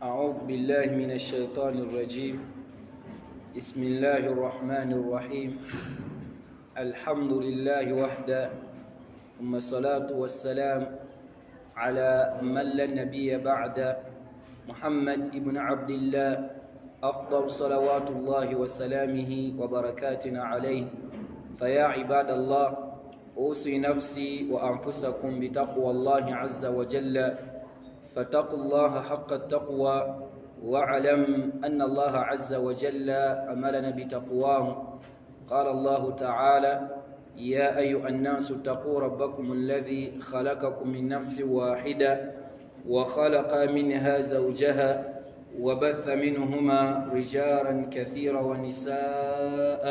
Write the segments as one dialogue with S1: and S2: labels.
S1: أعوذ بالله من الشيطان الرجيم. بسم الله الرحمن الرحيم. الحمد لله وحده، ثم الصلاة والسلام على من لا نبي بعد، محمد ابن عبد الله، أفضل صلوات الله وسلامه وبركاتنا عليه. فيا عباد الله، أوصي نفسي وأنفسكم بتقوى الله عز وجل، فاتقوا الله حق التقوى، واعلم أن الله عز وجل أمرنا بتقواه. قال الله تعالى: يا أيها الناس اتقوا ربكم الذي خلقكم من نفس واحدة وخلق منها زوجها وبث منهما رجالا كثيرا ونساء،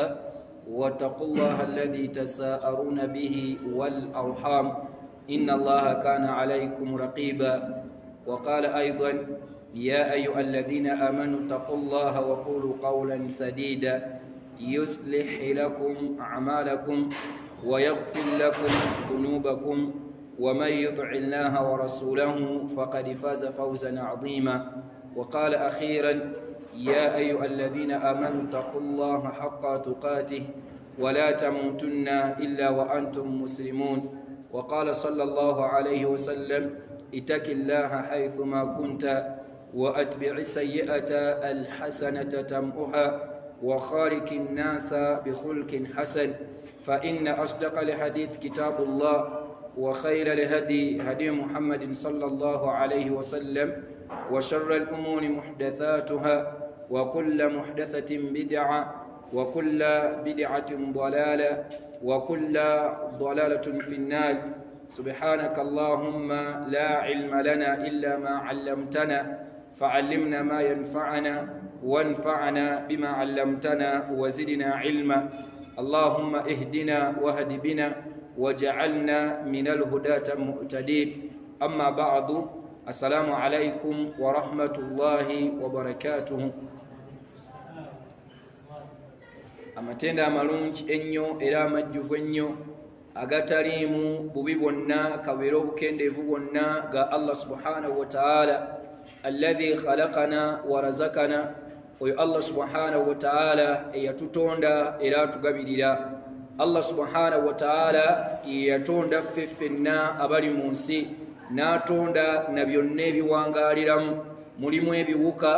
S1: واتقوا الله الذي تساءلون به والأرحام، إن الله كان عليكم رقيبا. وقال أيضا: يا أيها الذين آمنوا اتقوا الله وقولوا قولا سديدا، يصلح لكم أعمالكم ويغفر لكم ذنوبكم، ومن يطع الله ورسوله فقد فاز فوزا عظيما. وقال أخيرا: يا أيها الذين آمنوا اتقوا الله حق تقاته ولا تموتن إلا وأنتم مسلمون. وقال صلى الله عليه وسلم: اتق الله حيثما كنت، وأتبع السيئة الحسنة تمحها، وخالق الناس بخلق حسن. فإن أصدق الحديث كتاب الله، وخير الهدي هدي محمد صلى الله عليه وسلم، وشر الأمور محدثاتها، وكل محدثة بدعة، وكل بدعة ضلالة، وكل ضلالة في النار. سبحانك اللهم لا علم لنا إلا ما علمتنا، فعلمنا ما ينفعنا، وانفعنا بما علمتنا، وزدنا علما. اللهم اهدنا واهد بنا، وجعلنا من الهداة المهتدين. أما بعد، السلام عليكم ورحمة الله وبركاته. Amatendo amalungi ennyo era amajjuvu ennyo agataliimu bubi bwonna kabeere obukendeevu bwonna ga Allah subhanahu wa ta'ala, alladhi khalaqana wa razakana. Oyo Allah subhanahu wa ta'ala eyatutonda era atugabirira. Allah subhanahu wa ta'ala yeyatonda ffe ffenna abali mu nsi, n'atonda na byonna ebiwangaaliramu. Mulimu ebiwuka,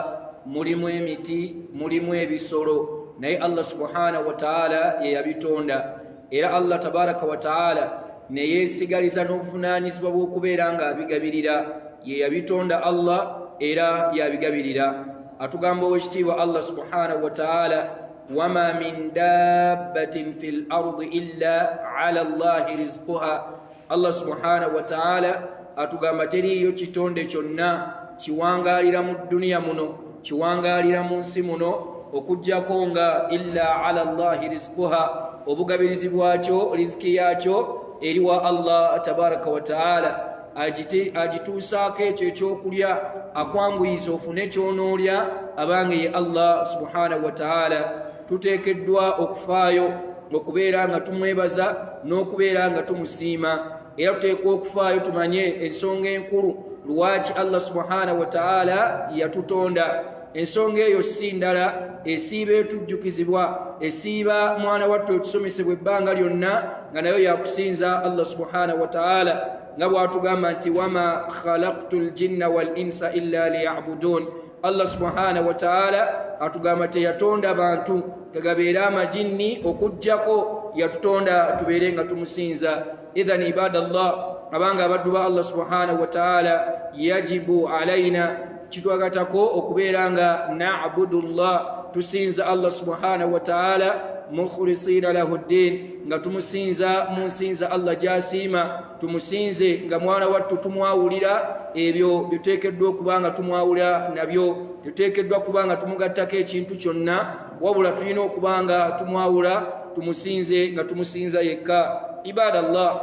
S1: mulimu emiti, mulimu ebisolo, naye Allah subhanahu wa ta'ala yeyabitonda. Era Allah tabaraka wa ta'ala neyeesigaliza n'obuvunaanyizibwa bw'okubeera ng'abigabirira. Ye yabitonda Allah era yabigabirira. Atugamba owekitiibwa Allah subhanahu wa ta'ala: wama min dabbatin fi l ardi illa ala llahi rizquha. Allah subhanahu wa ta'ala atugamba teriiyo kitonde kyonna kiwangaalira mu dduniya muno, kiwangaalira mu nsi muno, okugjako nga illa ala llahi rizquha, obugabirizi bwakyo, riziki yakyo eri wa Allah tabaraka wa taala. Agituusaako ekyo ekyokulya, akwanguyiza ofune kyonoolya. Abange, ye Allah subhanahu wa taala. Tuteekeddwa okufaayo okubeera nga tumwebaza n'okubeera nga tumusiima. Era tuteekwa okufaayo tumanye ensonga enkulu lwaki Allah subhanahu wa taala yatutonda. Ensonga eyo si ndala, esiiba etujjukizibwa, esiiba mwana wattu etusomesebwa ebbanga lyonna, nga nayo yakusinza Allah subhanahu wa taala, nga bw'atugamba nti: wama khalaqtu ljinna wal insa illa liyabudun. Allah subhanahu wa taala atugamba teyatonda bantu kagabeere amajinni okugjako yatutonda tubeere nga tumusinza. Idhan ibadallah, abanga abaddu ba Allah subhanahu wa taala, yajibu alaina, kitwagatako okubeera nga nabudu llah, tusinza Allah subhanahu wa taala, mukhlisina lahu ddin, nga tumusinza mu nsinza Allah gyasiima. Tumusinze nga mwana wattu tumwawulira ebyo bituteekeddwa okuba nga tumwawulira nabyo. Tuteekeddwa kuba nga tumugattako ekintu kyonna, wabula tulina okuba nga tumwawula, tumusinze nga tumusinza yekka. Ibadallah,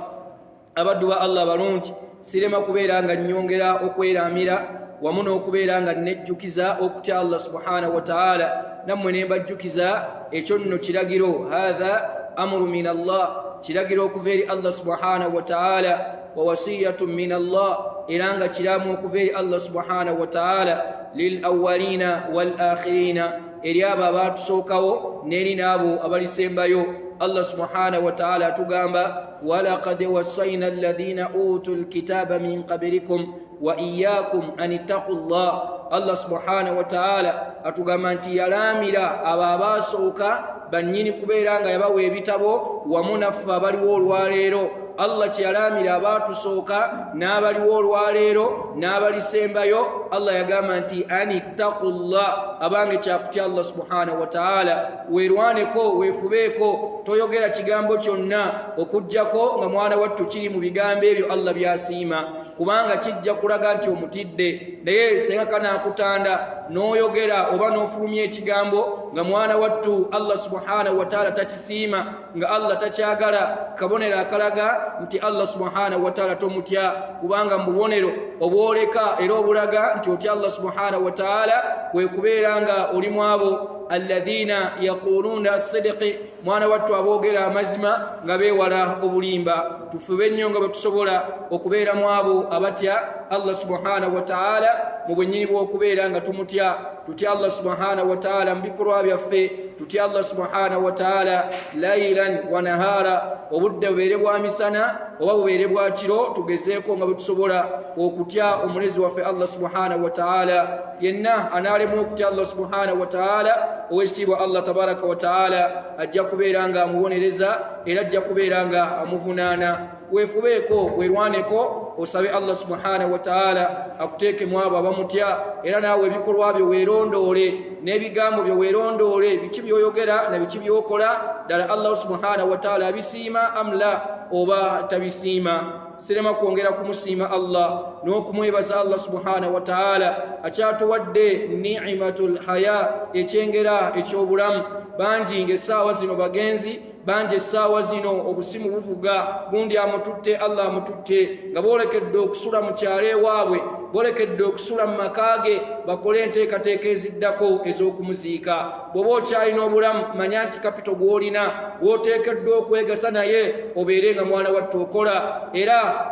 S1: abaddu ba Allah balungi, sirema kubeera nga nnyongera okweramira wamu n'okubeera nga nejjukiza okutya Allah subhanahu wa taala. Nammwe ne mbajjukiza ekyo nno kiragiro, hatha amuru min Allah, kiragiro okuva eri Allah subhanahu wa taala, wa wasiyatu min Allah, era nga kiramu okuva eri Allah subhanahu wa taala. Lil awalina wal akhirina, eri abo abaatusookawo n'eri n'abo abalisembayo. Allah subhanahu wataala atugamba, walaqad wasaina alladhina utu lkitaba min qablikum wa iyakum an ittaqu llah. Allah subhanahu wataala atugamba nti yalaamira abo abaasooka bannyini kubeera nga yabawa ebitabo wamu naffe abaliwo olwaleero. Allah kyeyalaamira abaatusooka n'abaliwo olwaleero n'abalisembayo, Allah yagamba nti an ittaqu llah, abange kyakutya Allah subhanahu wataala, weerwaneko, weefubeeko, toyogera kigambo kyonna okugjako nga mwana wattu kiri mu bigambo ebyo Allah byasiima, kubanga kijja kulaga nti omutidde. Naye senga kanaakutanda n'oyogera oba n'ofulumya ekigambo nga mwana wattu Allah subhanahu wataala takisiima, nga Allah takyagala, kabonero akalaga nti Allah subhanahu wataala tomutya, kubanga mu bubonero obwoleka era obulaga nti otya Allah subhanahu wataala kwe kubeera nga oli mu abo alladhina yaquluuna sidiki, mwana wattu aboogera amazima nga beewala obulimba. Tufube nnyo nga bwe tusobola okubeera mu abo abatya Allah subhanahu wataala mu bwennyini bw'okubeera nga tumutya. Tutya Allah subhanahu wataala mu bikolwa byaffe, tutya Allah subhanahu wataala lailan wa nahara, obudde bubeere bwa misana oba bubeere bwa kiro, tugezeeko nga bwe tusobola okutya omulezi waffe Allah subhanahu wataala. Yenna anaalemu okutya Allah subhanahu wataala, owekitiibwa Allah tabaraka wataala ajja kubeera nga amubonereza era ajja kubeera nga amuvunaana. Weefubeeko, weerwaneko, osabe Allah subhanahu wataala akuteekemu abo abamutya, era naawe ebikolwa byo weerondoole n'ebigambo byo weerondoole, biki byoyogera na biki byokola, ddala Allah subhanahu wataala abisiima amla oba tabisiima. Sirema kwongera kumusiima Allah n'okumwebaza Allah subhanahu wataala akyatuwadde ni'imatul haya, ekyengera eky'obulamu. Bangi ng'essaawa zino bagenzi, bangi essaawa zino obusimu buvuga, gundi amututte, Allah amututte, nga boolekedde okusula mu kyalo ewaabwe, boolekedde okusula mu maka ge, bakole enteekateeka eziddako ez'okumuziika. Bw'oba okyalina obulamu, manya nti kapito gw'olina gw'oteekeddwa okwegasa naye obeere nga mwana wattu okola, era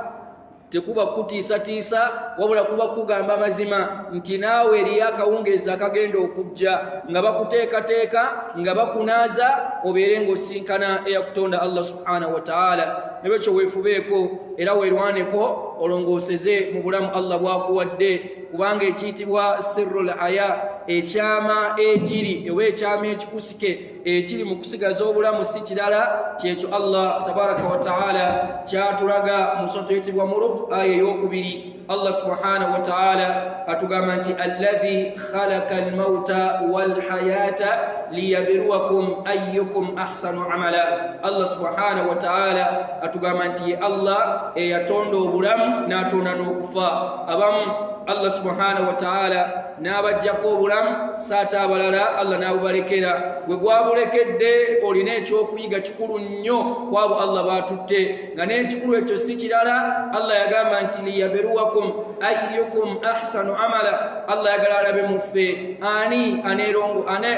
S1: tekuba kutiisatiisa, wabula kuba kugamba mazima nti naawe eriyo akawungeezi akagenda okujja nga bakuteekateeka, nga bakunaaza, obeere ng'osinkana eyakutonda Allah subhanahu wataala. Nebwekyo weefubeeko era weerwaneko, olongooseze mu bulamu Allah bwakuwadde, kubanga ekiyitibwa sirrul haya, ekyama ekiri oba ekyama ekikusike ekiri mu kusigaza obulamu si kirala kyekyo Allah tabaraka wataala kyatulaga mu sura eyitibwa Muluk, aya eyokubiri. Allah subhanahu wataala atugamba nti alladhi khalaka almauta walhayata liyabluwakum ayyukum ahsanu amala. Allah subhanahu wataala atugamba nti ye Allah eyatonda obulamu n'atonda n'okufa. Abamu Allah subhanahu wataala n'abajjako obulamu, saata abalala Allah n'abubalekera. Gwe gwabulekedde, olina ekyokuyiga kikulu nnyo kwabo Allah baatutte, nga n'ekikulu ekyo si kirala, Allah yagamba nti liyabluwakum ayyukum ahsanu amala. Allah yagala alabe muffe ani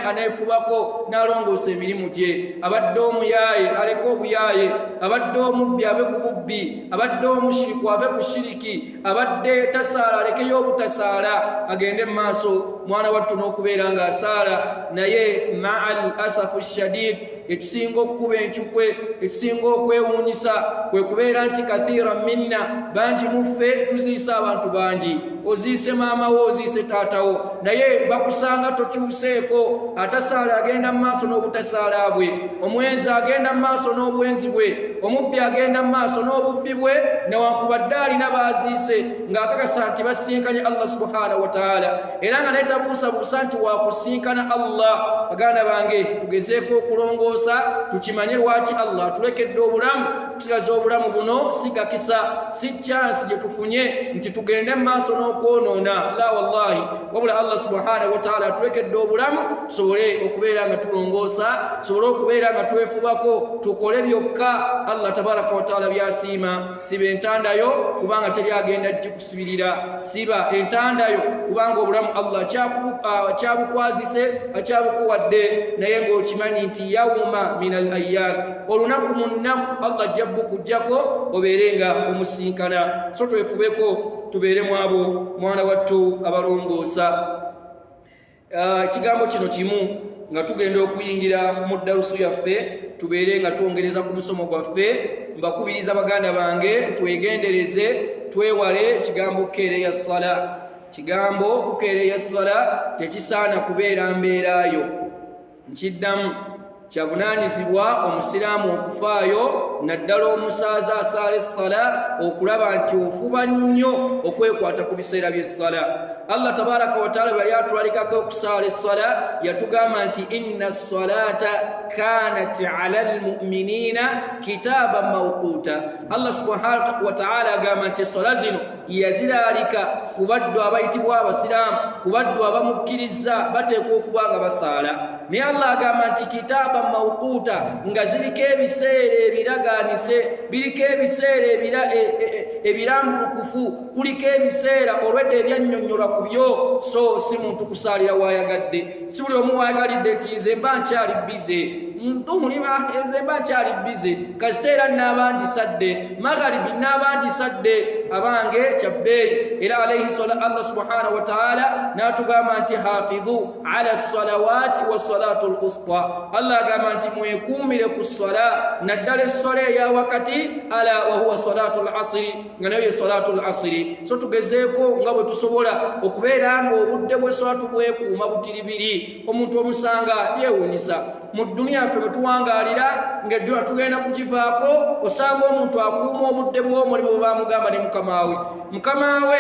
S1: aneefubako n'alongoosa emirimu gye. Abadde omuyaaye aleke obuyaaye, abadde omubbi ave ku bubbi, abadde omushiriku ave ku shiriki, abadde tasaala alekeyo obutasaala, agende mu maaso mwana wattu n'okubeera ng'asaala. Naye maa al asafu shadid, ekisinga okukuba encukwe, ekisinga okwewuunyisa kwe kubeera nti kathira minna, bangi muffe tuziisa abantu bangi. Oziise maama wo, oziise taatawo, naye bakusanga tokyuseeko. Atasaala agenda mu maaso n'obutasaala bwe, omwenzi agenda mu maaso n'obwenzi bwe, omubbi agenda mu maaso n'obubbi bwe, newankubadde alina baaziise ng'akakasa nti basinkanye Allah subhanahu wataala, era nga netabuusabuusa nti wakusinkana Allah. Baganda bange, tugezeeko okulongoosa, tukimanye lwaki Allah atulekedde obulamu. Kusigaza obulamu buno si gakisa, si kyansi gye tufunye nti tugende mu maaso n'okwonoona, la wallahi, wabula Allah subhanahu wataala atulekedde obulamu tusobole okubeera nga tulongoosa, tusobole okubeera nga twefubako, tukole byokka Allah tabaraka wataala byasiima. Siba entandayo, kubanga teri agenda gikusibirira. Siba entandayo, kubanga obulamu Allah kyabukwazise, akyabukuwadde, naye ng'okimanyi nti yauma min al ayyam, olunaku mu nnaku Allah ajja bukujjako obeere nga omusinkana. So twefubeko tubeere mu abo mwana wattu abalongoosa. Ekigambo kino kimu nga tugenda okuyingira mu ddalusu yaffe, tubeere nga twongereza ku musomo gwaffe. Mbakubiriza baganda bange, twegendereze, twewale kigambo kukeereya ssala. Kigambo kukeereya ssala tekisaana kubeera mbeerayo. Nkiddamu, kyavunaanyizibwa omusiraamu okufaayo, naddala omusaaza asaala essala, okulaba nti ofuba nnyo okwekwata ku biseera by'essala. Allah tabaraka wataala bwe yali atulalikako okusaala essala, yatugamba nti inna ssalata kanat ala lmuminina kitaaban mawquuta. Allah subhanahu wataala agamba nti essala zino yaziraalika ku baddu abayitibwa abasiraamu, ku baddu abamukkirizza, bateekwa okuba nga basaala. Naye Allah agamba nti kitaaba mawukuuta, nga ziriko ebiseera ebiragaanise, biriko ebiseera ebirambulukufu, kuliko ebiseera olwedda ebyannyonnyolwa ku byo. So si muntu kusaalira waayagadde, si buli omu waayagalidde nti nze mba nkyali bize ntuhulima, nze mba nkyali bize, kasita era naaba ngisadde magharibi, naaba ngisadde. Abange, kyabbeeyi. Era alaihi sala Allah subhanahu wataala n'atugamba nti hafidhu ala salawati wa salatu l usta. Allah agamba nti mwekuumire ku sala, naddala esswala eya wakati, ala wahuwa salatu l asiri, nga nayo ye salatu l asiri. So tugezeeko nga bwe tusobola okubeera nga obudde bw'esswala tubwekuuma butiribiri. Omuntu omusanga byewuunyisa mu dduniya ffe bwe tuwangaalira, ng'edduna tugenda kugivaako, osanga omuntu akuuma obudde bw'omulimu bwe bamugamba ne mukamaawe. Mukamaawe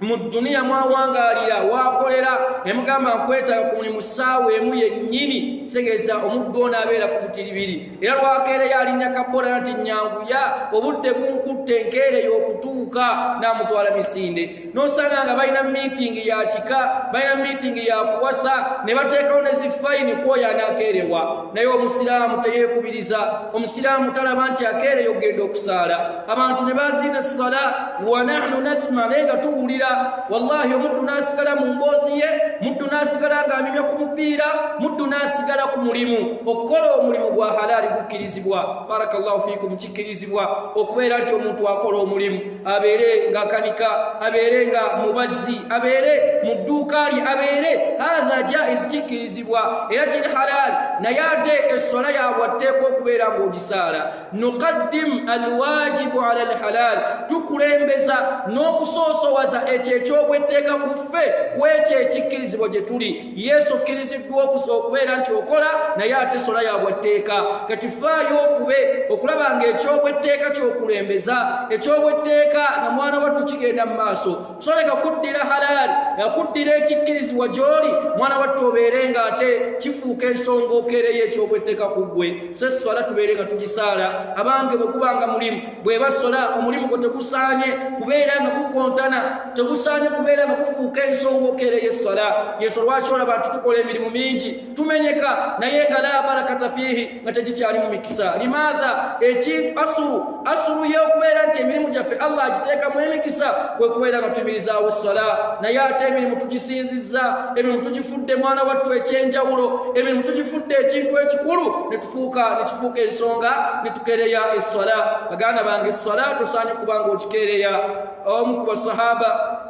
S1: mu dduniya mwawangaalira, wakolera, nemugamba nkwetaaga ku mulimu ssaawa emu yennyini. Kitegeeza omuddu ono abeera ku butiribiri, era lwakeereyo alinnya kabola nti nyanguya, obudde bunkutte, enkeereyo okutuuka n'amutwala misinde. N'osanga nga balina miitingi ya kika, balina miitingi ya kuwasa, ne bateekawo ne zifayini kwoyo anaakeerewa. Naye omusiraamu teyeekubiriza, omusiraamu talaba nti akeereyo okugenda okusaala. Abantu ne baziina ssala wa nahnu nasma, naye nga tuwulira. Wallahi, omuddu n'asigala mu mboozi ye, muddu n'asigala ng'anyumya ku mupiira, muddu n'asigala ku mulimu. Okukola omulimu gwa halaali gukkirizibwa, barakallahu fiikum, kikkirizibwa okubeera nti omuntu akola omulimu, abeere ng'akanika, abeere nga mubazzi, abeere mu dduuka lye, abeere hatha jaiz, kikkirizibwa era kiri halaali. Naye ate esswala yaabwe atteekwa okubeera ng'ogisaala. Nuqaddim alwajibu ala alhalal, tukulembeza n'okusoosowaza ekyo ekyobwetteeka ku ffe ku ekyo ekikkirizibwa gye tuli. Yesu okkiriziddwa okubeera nti okola, naye ate sola yabwetteeka. Kati faayo ofube okulaba nga ekyobwetteeka kyokulembeza, ekyobwetteeka nga mwana wattu kigenda mu maaso. Soleka kuddira halaali, nga kuddira ekikkirizibwa gy'oli, mwana wattu, obeere nga ate kifuuka ensonga okeereyo ekyobwetteeka ku ggwe. So esswala tubeere nga tugisaala. Abange, bwe guba nga mulimu, bweba sola, omulimu gwe tegusaanye kubeera nga gukontana, tegusaanye kubeera nga gufuuka ensonga okeereyo esswala. Yesu, lwaki olaba nti tukola emirimu mingi, tumenyeka, naye nga la barakata fiihi, nga tegikyali mu mikisa? Limaatha? Ekintu asulu, asulu y'okubeera nti emirimu gyaffe Allah agiteekamu emikisa kwe kubeera nga tuyimirizaawo esswala. Naye ate emirimu tugisinzizza, emirimu tugifudde mwana wattu ekyenjawulo, emirimu tugifudde ekintu ekikulu, netufuuka nekifuuka ensonga netukeereya esswala. Baganda bange, esswala tosaanye kuba nga ogikeereya. Omu ku basahaba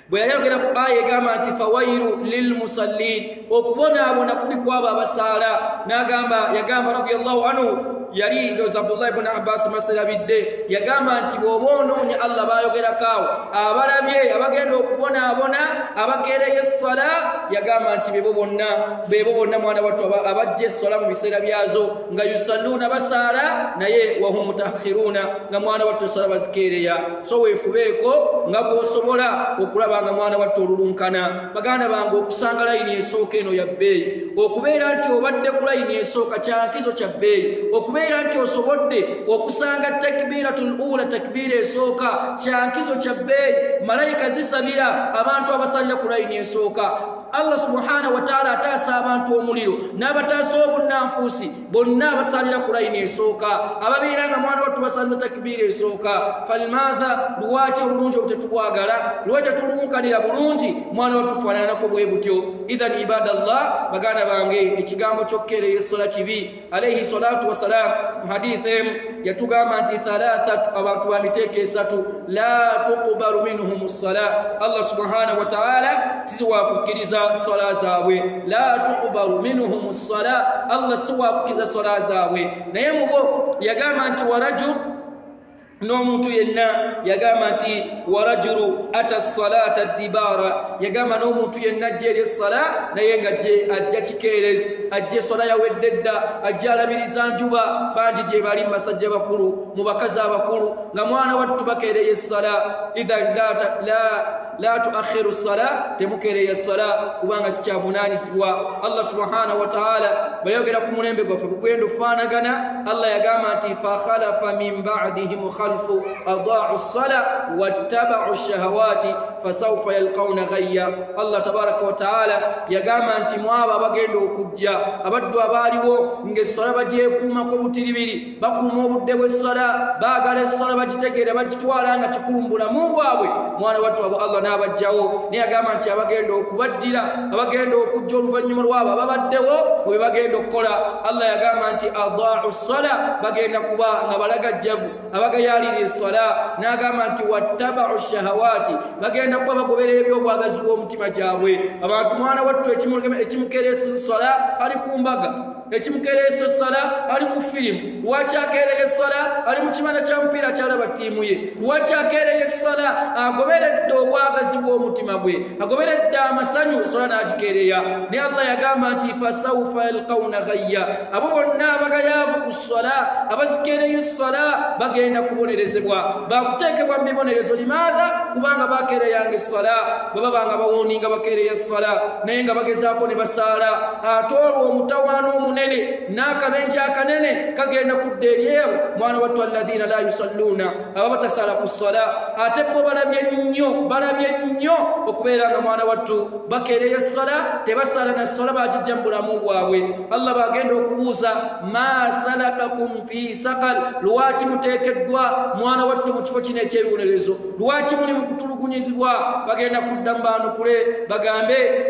S1: bwe yali ayogera ku aya egamba nti fawairu lilmusallin, okubonaabona kuli kwabo abasaala, n'agamba, yagamba radiallahu anhu, yali ndoza Abdullahi bnu Abbas maserabidde, yagamba nti bw'oba onoonya Allah bayogerako awo, abalabye abagenda okubonaabona abakeereyo essala, yagamba nti bebo bonna, bebo bonna mwana wattu abajja essala mu biseera byazo, nga yusalluuna, basaala, naye wahum mutaakhiruuna, nga mwana wattu essala bazikeereya. So weefubeeko nga bw'osobola okulaba nga mwana wattu olulunkana. Baganda bange, okusanga layini esooka eno ya bbeeyi. Okubeera nti obadde ku layini esooka kyankizo kya bbeeyi. Okubeera nti osobodde okusanga takbiratul ula, takbiira esooka, kyankizo kya bbeeyi. Malayika zisabira abantu abasalira ku layini esooka. Allah subhanahu wataala ataasa abantu omuliro n'abataasa obunnanfuusi bonna abasalira ku layini esooka, ababeera nga mwana wattu basanze takibiira esooka. Falimaatha, lwaki obulungi obu tetubwagala? Lwaki tetulunkanira bulungi mwana wattu faananako bwe butyo? Idhan ibadallah, baganda bange, ekigambo kyokkeereyo essola kibi. Alaihi salatu wassalam mu hadith emu yatugamba nti thalathat, abantu ba miteeko esatu, la tuqbalu minhum ssala, Allah subhanahu wataala Si wakukkiriza swala zaabwe. La tuqbalu minhum ssala, Allah si wakukkiriza swala zaabwe. Naye mubo yagamba nti warajul, n'omuntu yenna, yagamba nti warajulu ata salata dibaara, yagamba n'omuntu yenna ajja eri essala naye nga ajja kikeerezi, ajja eswala yawedde dda, ajja alabiriza njuba. Bangi gye bali mu basajja bakulu, mu bakazi abakulu, nga mwana wattu bakeereyo essala. Idhan la tuakhiru sala, temukeereyo essala kubanga sikyavunaanyizibwa. Allah subhanahu wataala bayogera ku mulembe gwaffe gugenda ofaanagana. Allah yagamba nti fakhalafa min badihim khalfu adaau ssala wattabau shahawati fasaufa yalkauna ghayya. Allah tabaraka wataala yagamba nti mwabo abagenda okujja, abaddu abaaliwo ng'essala bagyekuumako butiribiri, bakuuma obudde bw'essala, baagala essala, bagitegeera, bagitwala nga kikulu mu bulamu bwabwe, mwana wattu abo Allah n'abajjawo. Naye agamba nti abagenda okubaddira, abagenda okujja oluvannyuma lwabo ababaddewo, mu bye bagenda okukola, Allah yagamba nti adaau ssala, bagenda kuba nga balagajjavu, abagayaalira essala. N'agamba nti wattabau shahawaati, bagenda kuba bagoberera ebyobwagazi bw'omutima gyabwe. Abantu mwana wattu ekimukereesa essala ali ku mbaga, ekimukereesa essala ali ku firimu. Lwaki akeereyo essala? Ali mu kibanda kya mupiira kyalaba ttiimu ye. Lwaki akeereyo essala? Agoberedde obwagazi bw'omutima gwe, agoberedde amasanyu, essala n'agikeereya. Naye Allah yagamba nti fasaufa yalkauna ghayya, abo bonna abagayaavu ku ssala, abazikeereyo essala, bagenda kubonerezebwa, bakuteekebwa mu bibonerezo. Limaatha? Kubanga bakeereyanga essala. Bwe baba nga bawooninga bakeereya essala, naye nga bagezaako ne basaala, ate olwo omutawaana omunene n'akabenje akanene kagenda kudda eri ebo mwana wattu alladhina la yusalluuna, aba batasaala ku ssala. Ate bo balabye nnyo, balabye nnyo okubeera nga mwana wattu bakeereyo essala, tebasaala na ssala, bagijja mu bulamu bwabwe. Allah bagenda okubuuza ma salakakum fi sakal, lwaki muteekeddwa mwana wattu mu kifo kino ekyebibonerezo? Lwaki muli mu kutulugunyizibwa? Bagenda kuddamu baanukule, bagambe,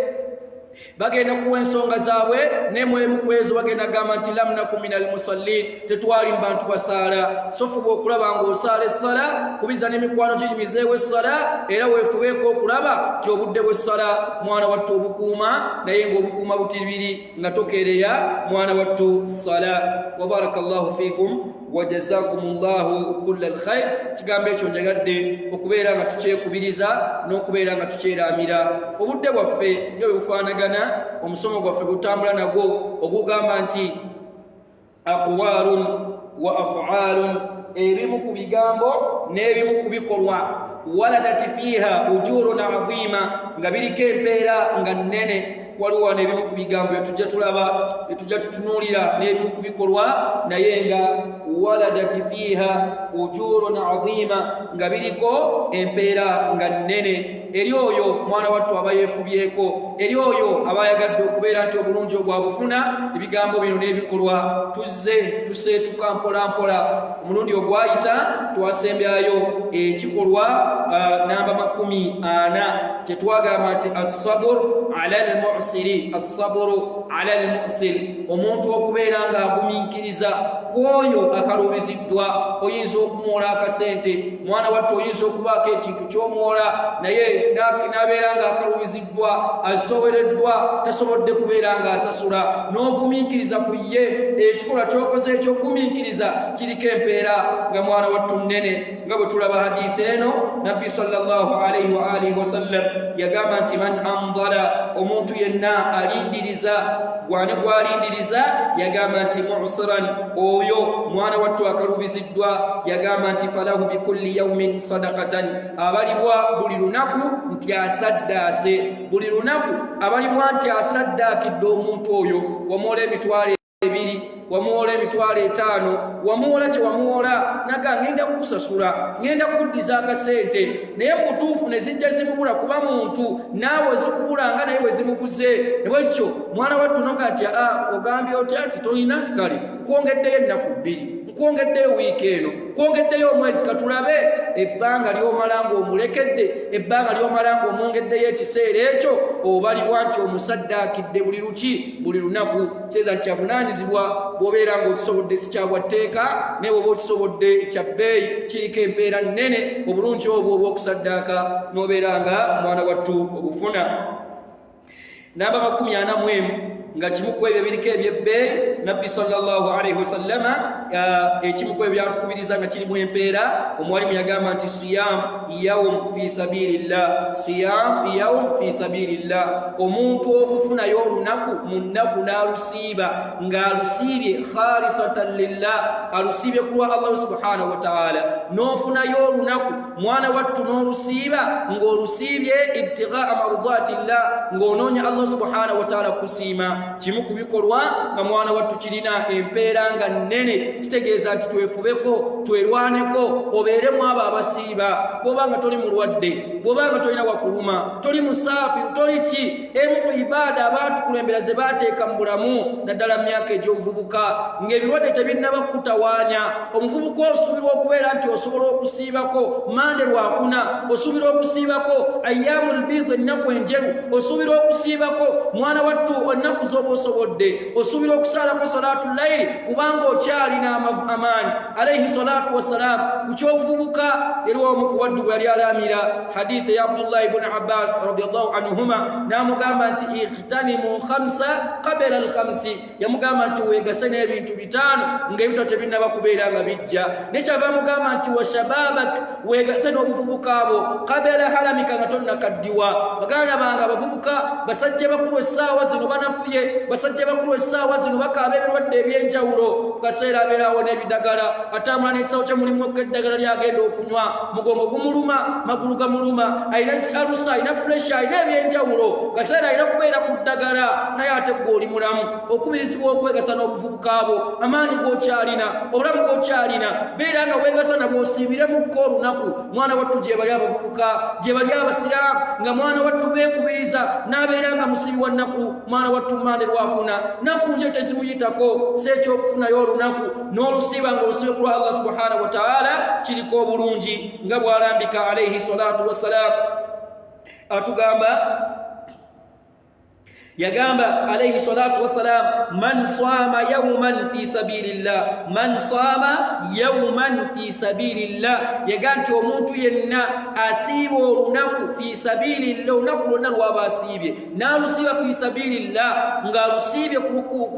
S1: bagenda kuwa ensonga zaabwe, nemwemu ku ezo bagenda kugamba nti lam naku min almusallin, tetwali mu bantu basaala. So fuba okulaba ng'osaala essala, kubiriza n'emikwano giyimizeewo essala, era weefubeeko okulaba nti obudde bw'essala mwana wattu obukuuma, naye ng'obukuuma butiribiri, nga tokeereya mwana wattu sala. Wabaraka llahu fikum wajazakum llahu kulla alkhair. Kigambo ekyo njagadde okubeera nga tukyekubiriza n'okubeera nga tukyeramira. Obudde bwaffe nga bwe bufaanagana, omusomo gwaffe gutambula nagwo ogugamba nti aqwalun wa af'alun, ebimu ku bigambo n'ebimu ku bikolwa, waladat fiiha ujurun adhima, nga biriko empeera nga nnene. Waliwo wano ebimu ku bigambo byetujja tulaba, byetujja tutunuulira, n'ebimu ku bikolwa, naye nga waladat fiiha ujurun adhima, nga biriko empeera nga nnene eri oyo mwana wattu aba yeefubyeko, eri oyo aba ayagadde okubeera nti obulungi obwabufuna. Ebigambo bino n'ebikolwa tuzze tuseetuka mpola mpola. Omulundi ogwayita twasembyayo ekikolwa namba 40 kyetwagamba nti assabur ala almusiri, assaburu ala almusir, omuntu okubeera ng'agumiikiriza ku oyo akaluubiziddwa. Oyinza okumuwola akasente, mwana wattu, oyinza okubaako ekintu ky'omuwola, naye n'abeera ng'akaluubiziddwa, azitoowereddwa, tasobodde kubeera ng'asasula, n'ogumiikiriza ku ye. Ekikolwa ky'okoze ekyokugumiikiriza kiriko empeera nga mwana wattu nnene, nga bwe tulaba haditha eno. Nabbi sallallahu alaihi wa alihi wasallam yagamba nti man andala, omuntu yenna alindiriza, gwani gwalindiriza? Yagamba nti musiran, oyo mwana wattu akaluubiziddwa. Yagamba nti falahu bikulli yaumin sadakatan, abalibwa buli lunaku nti asaddaase, buli lunaku abalibwa nti asaddaakidde omuntu oyo. Wamuwola 20,000, wamuwola 50,000, wamuwola kye wamuwola, naga ngenda kukusasula, ngenda kukuddiza akasente, naye mu butuufu ne zijja zimubula, kuba muntu naawe zikubula nga naye bwe zimubuze. Ne bwekityo mwana wattu noga nti a ogambye otya nti tolina? Nti kale nkwongeddeyo ennaku 2, nkwongeddeyo wiiki eno, nkwongeddeyo omwezi, katulabe ebbanga ly'omala ng'omulekedde, ebbanga ly'omala ng'omwongeddeyo ekiseera ekyo, obalibwa nti omusaddaakidde buli luki, buli lunaku. Kyeza nti kyavunaanyizibwa bw'obeera ng'okisobodde, si kya bwa tteeka, naye bw'oba okisobodde kya bbeeyi, kiriko empeera nnene, obulungi obwo obw'okusaddaaka n'obeera nga mwana wattu obufuna. Namba 41, nga kimu ku ebyo ebiriko ebyebbeeyi, Nabbi sallallahu alaihi wasallama ekimu ku ebyo byatukubiriza nga kirimu empeera, omuwalimu yagamba nti siyam yaum fi sabilillah, siyam yaum fi sabilillah. Omuntu okufunayo olunaku mu nnaku n'alusiiba ng'alusiibye khalisatan lillah, alusiibye ku lwa Allahu subhanahu wataala, n'ofunayo olunaku mwana wattu n'olusiiba ng'olusiibye ibtigaa mardatillah, ng'onoonya Allah subhanahu wataala kusiima, kimu ku bikolwa nga mwana wattu kirina empeera nga nnene. Kitegeeza nti twefubeko, twerwaneko, obeeremu abo abasiiba. Bw'oba nga toli mulwadde, bw'oba nga tolina wakuluma, toli musaafiru, toli ki, emu ku ibaada abaatukulembera ze baateeka mu bulamu, naddala mu myaka egy'obuvubuka ng'ebirwadde tebinnaba kukutawaanya, omuvubuka osuubirwa okubeera nti osobola okusiibako Mande Lwakuna, osuubirwa okusiibako Ayaamu lbiid, ennaku enjeru, osuubirwa okusiibako mwana wattu ennaku z'oba osobodde, osuubirwa okusaalako salatu layiri kubanga okyalina amaanyi. Alaihi salatu wassalam, ku ky'obuvubuka eri omu ku baddu bwe yali alaamira, haditha ya Abdullahi buni Abbas radiallahu anhuma, n'amugamba nti ightanimu khamsa qabila alkhamsi. Yamugamba nti weegase n'ebintu 5 ng'ebita tebinnaba kubeera nga bijja. Naye kyava amugamba nti washababak, weegase n'obuvubuka bwo, qabila haramika, nga tonnakaddiwa. Baganda bange abavubuka, basajja bakulu essaawa zino banafuye, basajja bakulu essaawa zino bakaaba ebirwadde ebyenjawulo. Ku kaseera abeerawo n'ebidagala, atambula n'ekisawo kye mulimu eddagala lyagenda okunywa, mugongo gumuluma, magulu gamuluma, alina zi alusa, alina puresha, alina ebyenjawulo, kaseera alina kubeera ku ddagala. Naye ate gwe oli mulamu, okubirizibwa okwegasa n'obuvubuka bwo, amaanyi g'okyalina, obulamu bw'okyalina, beera nga weegasa nabwo, osiibiremukko olunaku. Mwana wattu, gye bali abavubuka, gye bali abasiraamu nga mwana wattu beekubiriza n'abeera nga musibi wa nnaku, mwana wattu Mande Lwakuna, nnaku nje tezimuyitako. Si ekyokufunayo olunaku n'olusiiba ng'olusiibe ku lwa Allah subhanahu wataala, kiriko obulungi nga bw'alambika alaihi salatu wassalam. Atugamba, yagamba alaihi salatu wassalam, man sama yauman fi sabilillah, man sama yauman fi sabilillah, yaga nti omuntu yenna asiiba olunaku fi sabilillah, olunaku lwonna lwaba asiibye n'alusiiba fi sabilillah, ng'alusiibye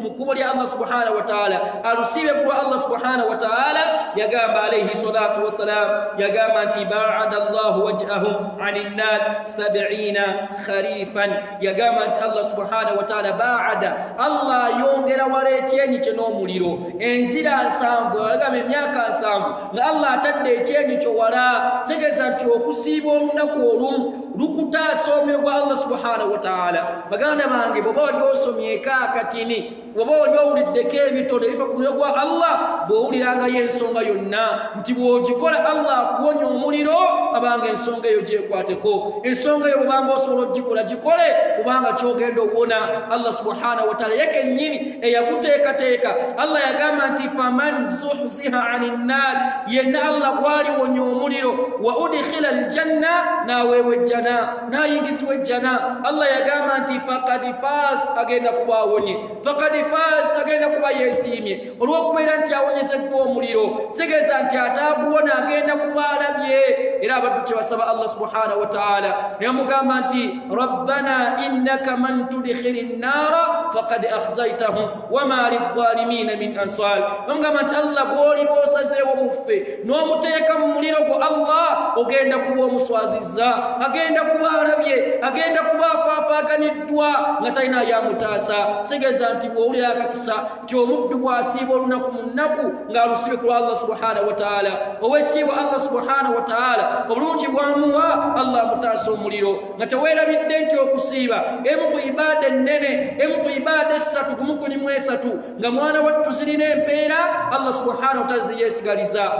S1: mu kkubo lya Allah subhanahu wataala, alusiibye ku lwa Allah subhanahu wataala, yagamba alaihi salatu wassalam, yagamba nti baada llahu wajhahu ani nnar 70 kharifan. Yagamba nti Allah subhanahu wataala baada, Allah ayongera wala ekyenyi kye n'omuliro enzira 70, agamba emyaka 70 nga Allah atadde ekyenyi kyo wala. Tegeeza nti okusiiba olunaku olumu lukutaasa omuliro gwa Allah subhanahu wataala. Baganda bange, bw'oba wali osomyeko akatini, bw'oba oli owuliddeko ebitono ebifa ku muliro gwa Allah, bw'owulirangayo ensonga yonna nti bw'ogikola Allah akuwonya omuliro, abanga ensonga eyo gyekwateko. Ensonga eyo bwobanga osobola ogikola, gikole, kubanga kyogenda owona Allah subhanahu wataala ye kennyini eyakuteekateeka. Allah yagamba nti faman zuhziha ani nnaar, yenna Allah gwaliwonya omuliro, wa udkhila aljanna, n'aweebwa ejjana, n'ayingizibwa ejjana, Allah yagamba nti faqad faz, agenda kuba awonye, faqad faz, agenda kuba yeesiimye olw'okubeera nti awonyezeddwa omuliro. Kitegeeza nti ataaguwona agenda kuba alabye. Era abaddu kye basaba Allah subhanahu wataala, naye mugamba nti rabbana innaka man tudkhili nnaara faqad akhzaitahu wama liddalimina min ansar. Bamugamba nti Allah gw'oliba osazeewo muffe n'omuteeka mu muliro gwo, Allah ogenda kuba omuswazizza, agenda kuba alabye, agenda kuba afaafaaganiddwa nga talina yamutaasa. Kitegeeza nti bw'owulira akakisa nti omuddu bw'asiiba olunaku mu nnaku ng'alusibe ku lwa Allah subhanahu wataala, ow'ekitiibwa Allah subhanahu wataala obulungi bwamuwa, Allah amutaasa omuliro. Nga teweerabidde nti okusiiba emu ku ibaada ennene, emu ku ibaada 3 gumu ku nimu 3 nga mwana wattu zirina empeera Allah subhanahu wataala ziyeesigaliza.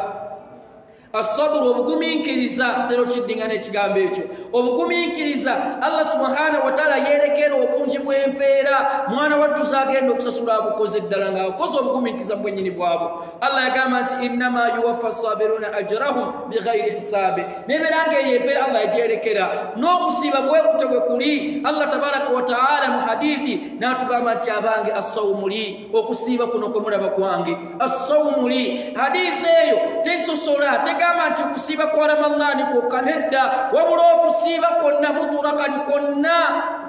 S1: Asaburu, obugumiikiriza, tero kiddingana ekigambo ekyo obugumiikiriza, Allah subhanahu wataala yerekera obungi bw'empeera mwana wattu zagenda okusasula abukoze ddala ng'akoze obugumiikiriza mu bwennyini bwabwo. Allah yagamba nti innama yuwaffa sabiruna ajrahum bighairi hisaabi, nebeera nga eyo empeera Allah yagyerekera. N'okusiiba bwe kutyo bwe kuli. Allah tabaraka wataala mu hadithi n'atugamba nti abange assawumu li, okusiiba kuno kwe mulaba kwange, assawumu li. Hadithi eyo tesosola, tegamba nti okusiiba kwa Ramadaani kwokka, nedda, wabula okusiiba kwonna mutulakan, kwonna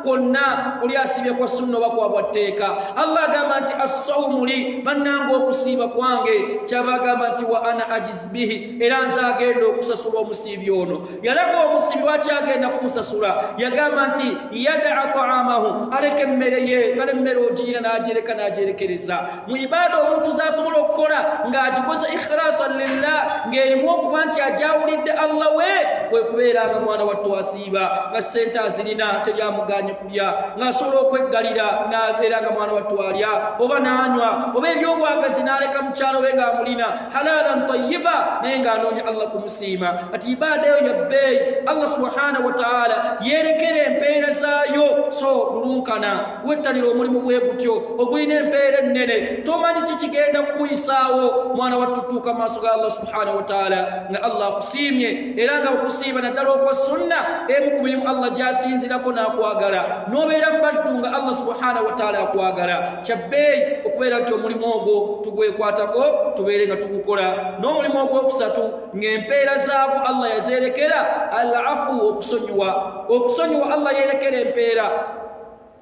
S1: Kwonna oli asiibye kwa sunna oba kwa bwatteeka. Allah agamba nti assawumu li, bannanga okusiiba kwange. Kyava agamba nti wa ana ajiz bihi, era nze agenda okusasula omusiibi ono. Yalaga omusiibi lwaki agenda kumusasula. Yagamba nti yadaa taamahu, aleka emmere ye, nga nemmere ogirina n'agireka n'agyerekereza. Mu ibaada omuntu z'asobola okukola ng'agikoze ikhlasan lillah, ng'erimu okuba nti ajawulidde Allah we, kwe kubeera nga mwana wattu asiiba nga ssente azirina, teryamuganye kulya, ng'asobola okweggalira n'abeera nga mwana wattu alya oba n'anywa oba ebyobwagazi n'aleka mukyalo we ng'amulina halalan tayiba, naye ng'anoonya Allah kumusiima. Ati ibaada eyo ya bbeeyi, Allah subhanahu wataala yeerekera empeera zaayo. So lulunkana wettanira omulimu bwe gutyo ogulina empeera ennene, tomanyi kikigenda kukuyisaawo. Mwana wattutuuka mu maaso ga Allah subhanahu wataala nga Allah akusiimye, era nga okusiiba naddala okwa sunna emu ku mirimu Allah gy'asinzirako n'akwagala, n'obeera mu baddu nga Allah subhanahu wataala akwagala. Kyabbeeyi okubeera nti omulimu ogwo tugwekwatako, tubeere nga tugukola. N'omulimu ogwokusatu ng'empeera zaagwo Allah yazeerekera, al afu, okusonyiwa. Okusonyiwa Allah yeerekera empeera.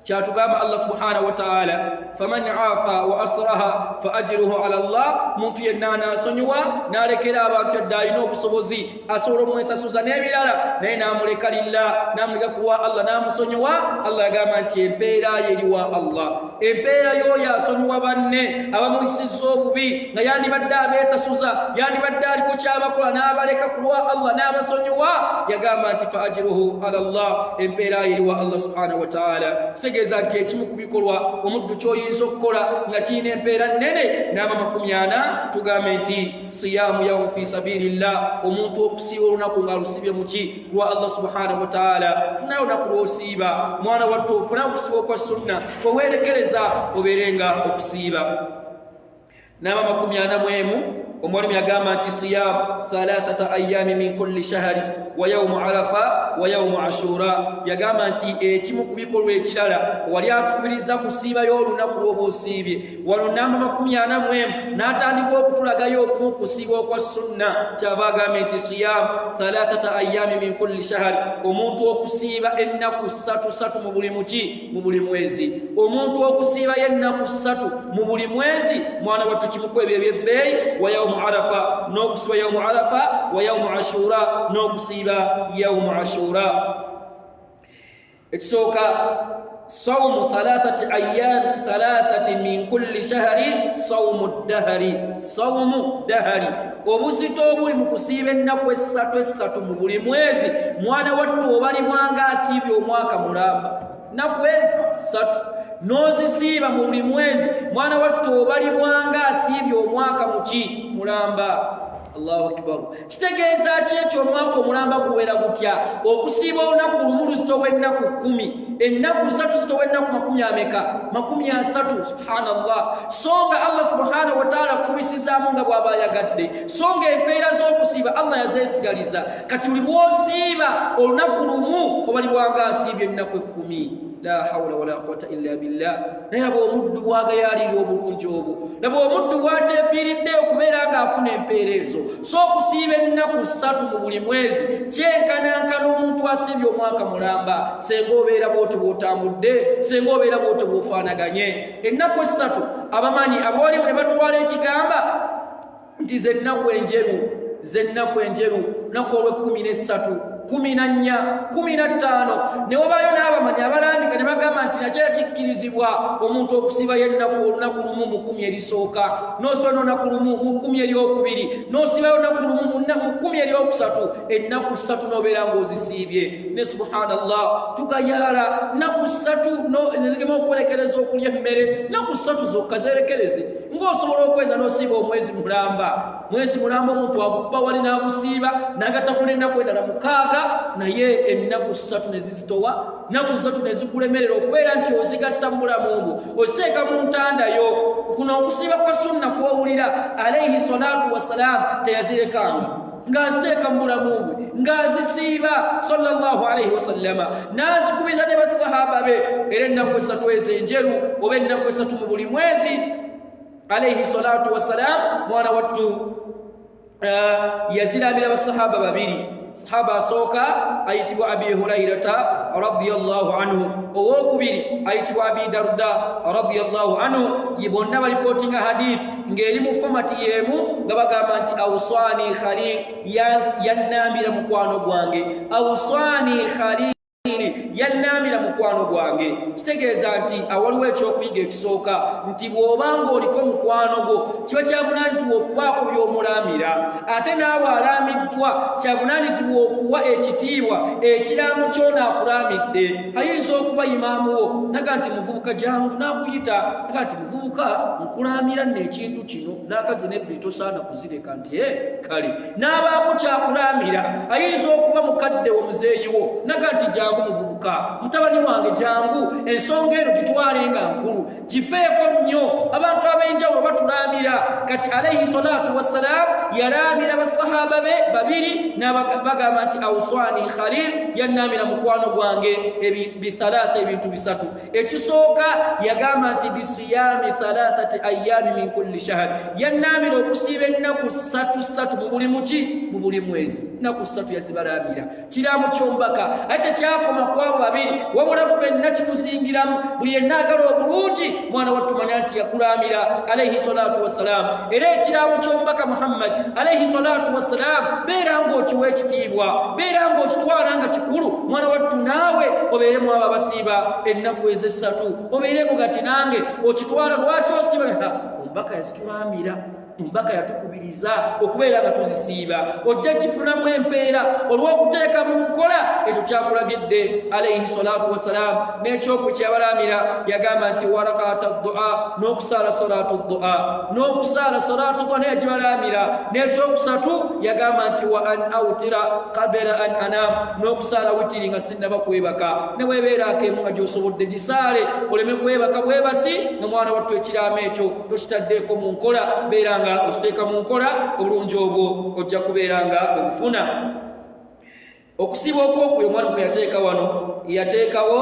S1: Kyatugamba Allah subhanahu wataala, faman afa wa asraha fa ajruhu ala Allah. Muntu yenna anaasonyiwa n'alekera abantu, yadde alina obusobozi asobola omwesasuza n'ebirala, naye n'amuleka lillah, n'amuleka kuwa Allah, n'amusonyiwa, Allah yagamba nti empeera ye eri wa Allah. Empeera y'oyo asonyiwa banne abamuyisizza obubi, nga yandibadde abeesasuza, yandibadde aliko kyabakola, n'abaleka kulwa Allah n'abasonyiwa, yagamba nti fa ajruhu ala Allah, empeera ye eri wa Allah subhanahu wataala. Kitegeeza nti ekimu ku bikolwa omuddu ky'oyinza okukola nga kirina empeera nnene, n'aba 40, tugambe nti siyamu yaumu fi sabilillah, omuntu okusiiba olunaku ng'alusibye muki? Kulwa Allah subhanahu wataala. Funayo olunaku lw'osiiba, mwana wattu, ofunayo okusiiba okwa sunna kweweerekereza, obeere nga okusiiba. N'aba 41, omwalimu yagamba nti siyam thalathata ayami min kulli shahari wa yaumu arafa wa yaumu ashura. Yagamba nti ekimu ku bikolwa ekirala wali atukubiriza kusiibayo olunaku lwoba osiibye. Wano namba 41 n'atandika okutulagayo okumu kusiiba okwa sunna. Kyava agambye nti siyam thalathata ayami min kulli shahari, omuntu okusiiba ennaku ssatu ssatu mu buli muki? Mu buli mwezi. Omuntu okusiibayo ennaku 3 mu buli mwezi, mwana wattu, kimuku ebyo ebyebbeeyi. Wa yaumu arafa, n'okusiiba yaumu arafa, wa yaumu ashura, n'okusiiba yaumu ashura. Ekisooka, saumu thalathati ayami thalathati min kulli shahari saumu dahari, saumu dahari. Obuzito obuli mu kusiiba ennaku essatu essatu mu buli mwezi, mwana wattu, obalibwanga asiibye omwaka mulamba. Nnaku ezi 3 n'ozisiiba mu buli mwezi, mwana wattu, obalibwanga asiibye omwaka muki? Mulamba. Allahu akbar! Kitegeeza ki ekyo? Omwaka omulamba guwera gutya? Okusiiba olunaku lumu luzitowa ennaku 10, ennaku 3 zitowa ennaku makumi ameka? 30. Subhanallah! So nga Allah subhanahu wataala kukubisizaamu nga bw'aba ayagadde, so nga empeera z'okusiiba Allah yazeesigaliza. Kati buli lw'osiiba olunaku lumu obalibwanga asiibye ennaku 10. La haula wala quwata illa billah. Naye laba omuddu bwagayaalirira obulungi obwo, laba omuddu bw'ateefiiridde okubeera ng'afuna empeera ezo. So okusiiba ennaku 3 mu buli mwezi kyenkanankana omuntu asiibye omwaka mulamba. Senga obeera bw'otyo bw'otambudde, senga obeera bw'otyo bw'ofaanaganye, ennaku 3, abamanyi abawalimu ne batwala ekigamba nti zennaku enjeru, zennaku enjeru, lunaku olw'e13, 14, 15. Ne wabaayo n'abamanyi abalambika ne bagamba nti nakyera kikkirizibwa omuntu okusiibayo ennaku olunaku lumu mu 10 erisooka, n'osiba n'olunaku lumu mu 10 eryokubiri, n'osibayo olunaku lumu mu 10 eryokusatu, ennaku 3 n'obeera ng'ozisiibye. Ne subhanallah, tugayaala nnaku 3 ezigema okwerekereza okulya emmere, nnaku 3 zokka zerekereze, ng'osobola okweza n'osiiba omwezi mulamba. Mwezi mulamba omuntu agubba wali n'agusiiba n'agattako n'ennaku endala 6, naye ennaku 3 ne zizitowa, nnaku 3 ne zikulemerera okubeera nti ozigatta mu bulamu obwo, oziteeka mu ntandayo. Kuno okusiiba kwa sunna kwowulira, alaihi salatu wassalaamu teyazirekanga, ng'aziteeka mu bulamu bwe, ng'azisiiba sallallahu alaihi wasallama, n'azikubiriza ne basahaba be. Era ennaku 3 ezo enjeru oba ennaku 3 mu buli mwezi, alaihi salatu wassalam, mwana wattu, yazirambira basahaba babiri. Sahaba asooka Ayitibwa Abi Hurairata radiyallahu anhu, owokubiri ayitibwa Abi Darda radiyallahu anhu. Bonna balipootinga hadith ng'eri mu fomati y'emu, nga bagamba nti awsani khalil, yannambira mukwano gwange. Awsani khalil, yannambira mukwano gwange. Kitegeeza nti awaliwo ekyokuyiga ekisooka nti bw'obanga oliko mukwano gwo, kiba kyavunaanyizibwa okubaako by'omulamira, ate naawe alaamiddwa kyavunaanyizibwa okuwa ekitiibwa ekiraamo kyona akulamidde. Ayinza okuba imaamu wo, naga nti muvubuka jangu, nakuyita naga nti muvubuka nkulamira nno ekintu kino, n'akazi nebbi tosaana kuzireka, nti e kale n'abaako kyakulamira. Ayinza okuba mukadde wo, muzeeyi wo, naga nti jangu muvubuka, mutabani wange jangu, ensonga eno gitwale nga nkulu, gifeeko nnyo. Abantu ab'enjawulo batulamira. Kati alaihi salatu wassalam yalamira basahaba be babiri, n'abagamba nti awswani khalil, yannamira mukwano gwange bithalatha, ebintu bisatu. Ekisooka yagamba nti bisiyami thalathati ayami min kulli shahr, yannamira okusiiba ennaku ssatu ssatu mu buli muki, mu buli mwezi. Nnaku ssatu yazibalambira, kiramu ky'omubaka. Ate tekyakoma ku abo babiri, wabula ffenna kituzingiramu. Buli yenna agala obulungi, mwana wattumanya nti yakulamira alaihi salatu wassalam. Era ekiramu ky'omubaka Muhammad alaihi salatu wassalam, beera ng'okiwa ekitiibwa, beera ng'okitwala nga kikulu. Mwana wattu, naawe obeeremu abo abasiiba ennaku ezessatu, obeeremu gati nange okitwala. Lwaki osiiba? Omubaka yazitulamira, omubaka yatukubiriza okubeera nga tuzisiiba. Ojja kifunamu empeera olw'okuteeka mu nkola ekyo kyakulagidde alaihi salatu wassalam. N'ekyoku kyeyabalamira yagamba nti warakata dua, n'okusaala salatu dua, n'okusaala salatu dua naye yagibalamira. N'ekyokusatu yagamba nti wa an autira qabla an anam, n'okusaala witiri nga sinnaba kwebaka. Ne bwebeeraako emu nga gy'osobodde, gisaale, oleme kwebaka bwebasi nga mwana wattu ekiraamo ekyo tokitaddeeko mu nkola. Beera nga okiteeka mu nkola, obulungi obwo ojja kubeera nga obufuna. Okusiiba okwokubiri omwana kwe yateeka wano, yateekawo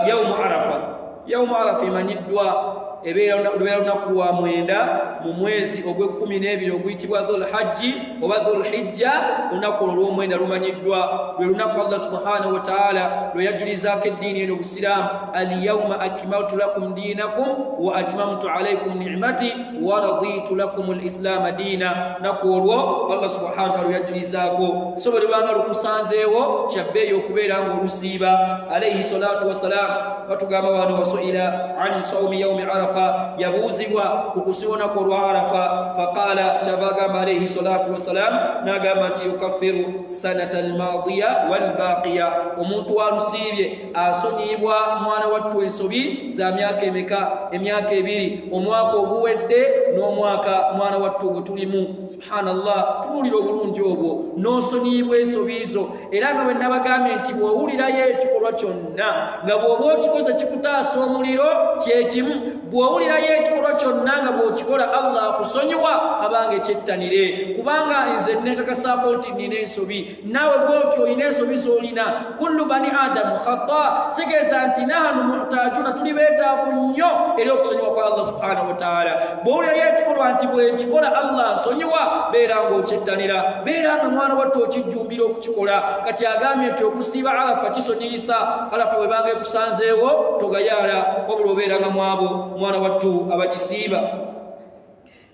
S1: yaumu Arafa. Yaumu Arafa emanyiddwa, lubeera lunaku lwa 9 mu mwezi ogw'e12 oguyitibwa Dhulhajji oba Dhulhijja. Olunaku olwo lw'omwenda lumanyiddwa lwe lunaku Allah subhanahu wataala lwe yajjulizaako eddiini eno obusiraamu: alyauma akmaltu lakum diinakum wa atmamtu alaikum nicmati wa raditu lakum lislaama diina. Naku olwo Allah subhanahu wataala lwe yajjulizaako. So bwe lubanga lukusanzeewo, kyabbeeyi okubeera ng'olusiiba. Alaihi salatu wassalam batugamba wano wasuila an saumi yaumi Arafa, yabuuzibwa ku kusiba olunaku olwa Arafa. Faqala, kyava agamba alaihi salatu wassalam n'agamba nti yukaffiru sanata almadiya walbaqiya, omuntu walusiibye asonyiyibwa mwana wattu ensobi za myaka emeka? Emyaka 2, omwaka oguwedde n'omwaka mwana wattu gwe tulimu. Subhanallah, tubuulira obulungi obwo n'osonyiyibwa ensobi zo. Era nga bwe nabagambye nti bw'owulirayo ekikolwa kyonna nga bw'oba okikoze kikutaasa omuliro, kyekimu bw'owulirayo ekikolwa kyonna nga bw'okikola Allah akusonyiwa, abanga ekyettanire. Kubanga nze nekakasaako nti nina ensobi, naawe bw'otyo olina ensobi z'olina. Kullu bani adamu khata, kitegeeza nti nahanu muhtajuna, tuli beetaavu nnyo eri okusonyiwa kwa Allah subhanahu wataala. Bw'owulirayo ekikolwa nti bwekikola Allah nsonyiwa, beera ng'okyettanira, beera nga mwana wattu okijjumbira okukikola. Kati agambye nti okusiiba Arafa kisonyiyisa. Arafa bwebanga ekusanzeewo, togayaala, wabula obeera nga mwabo mwana wattu abagisiiba.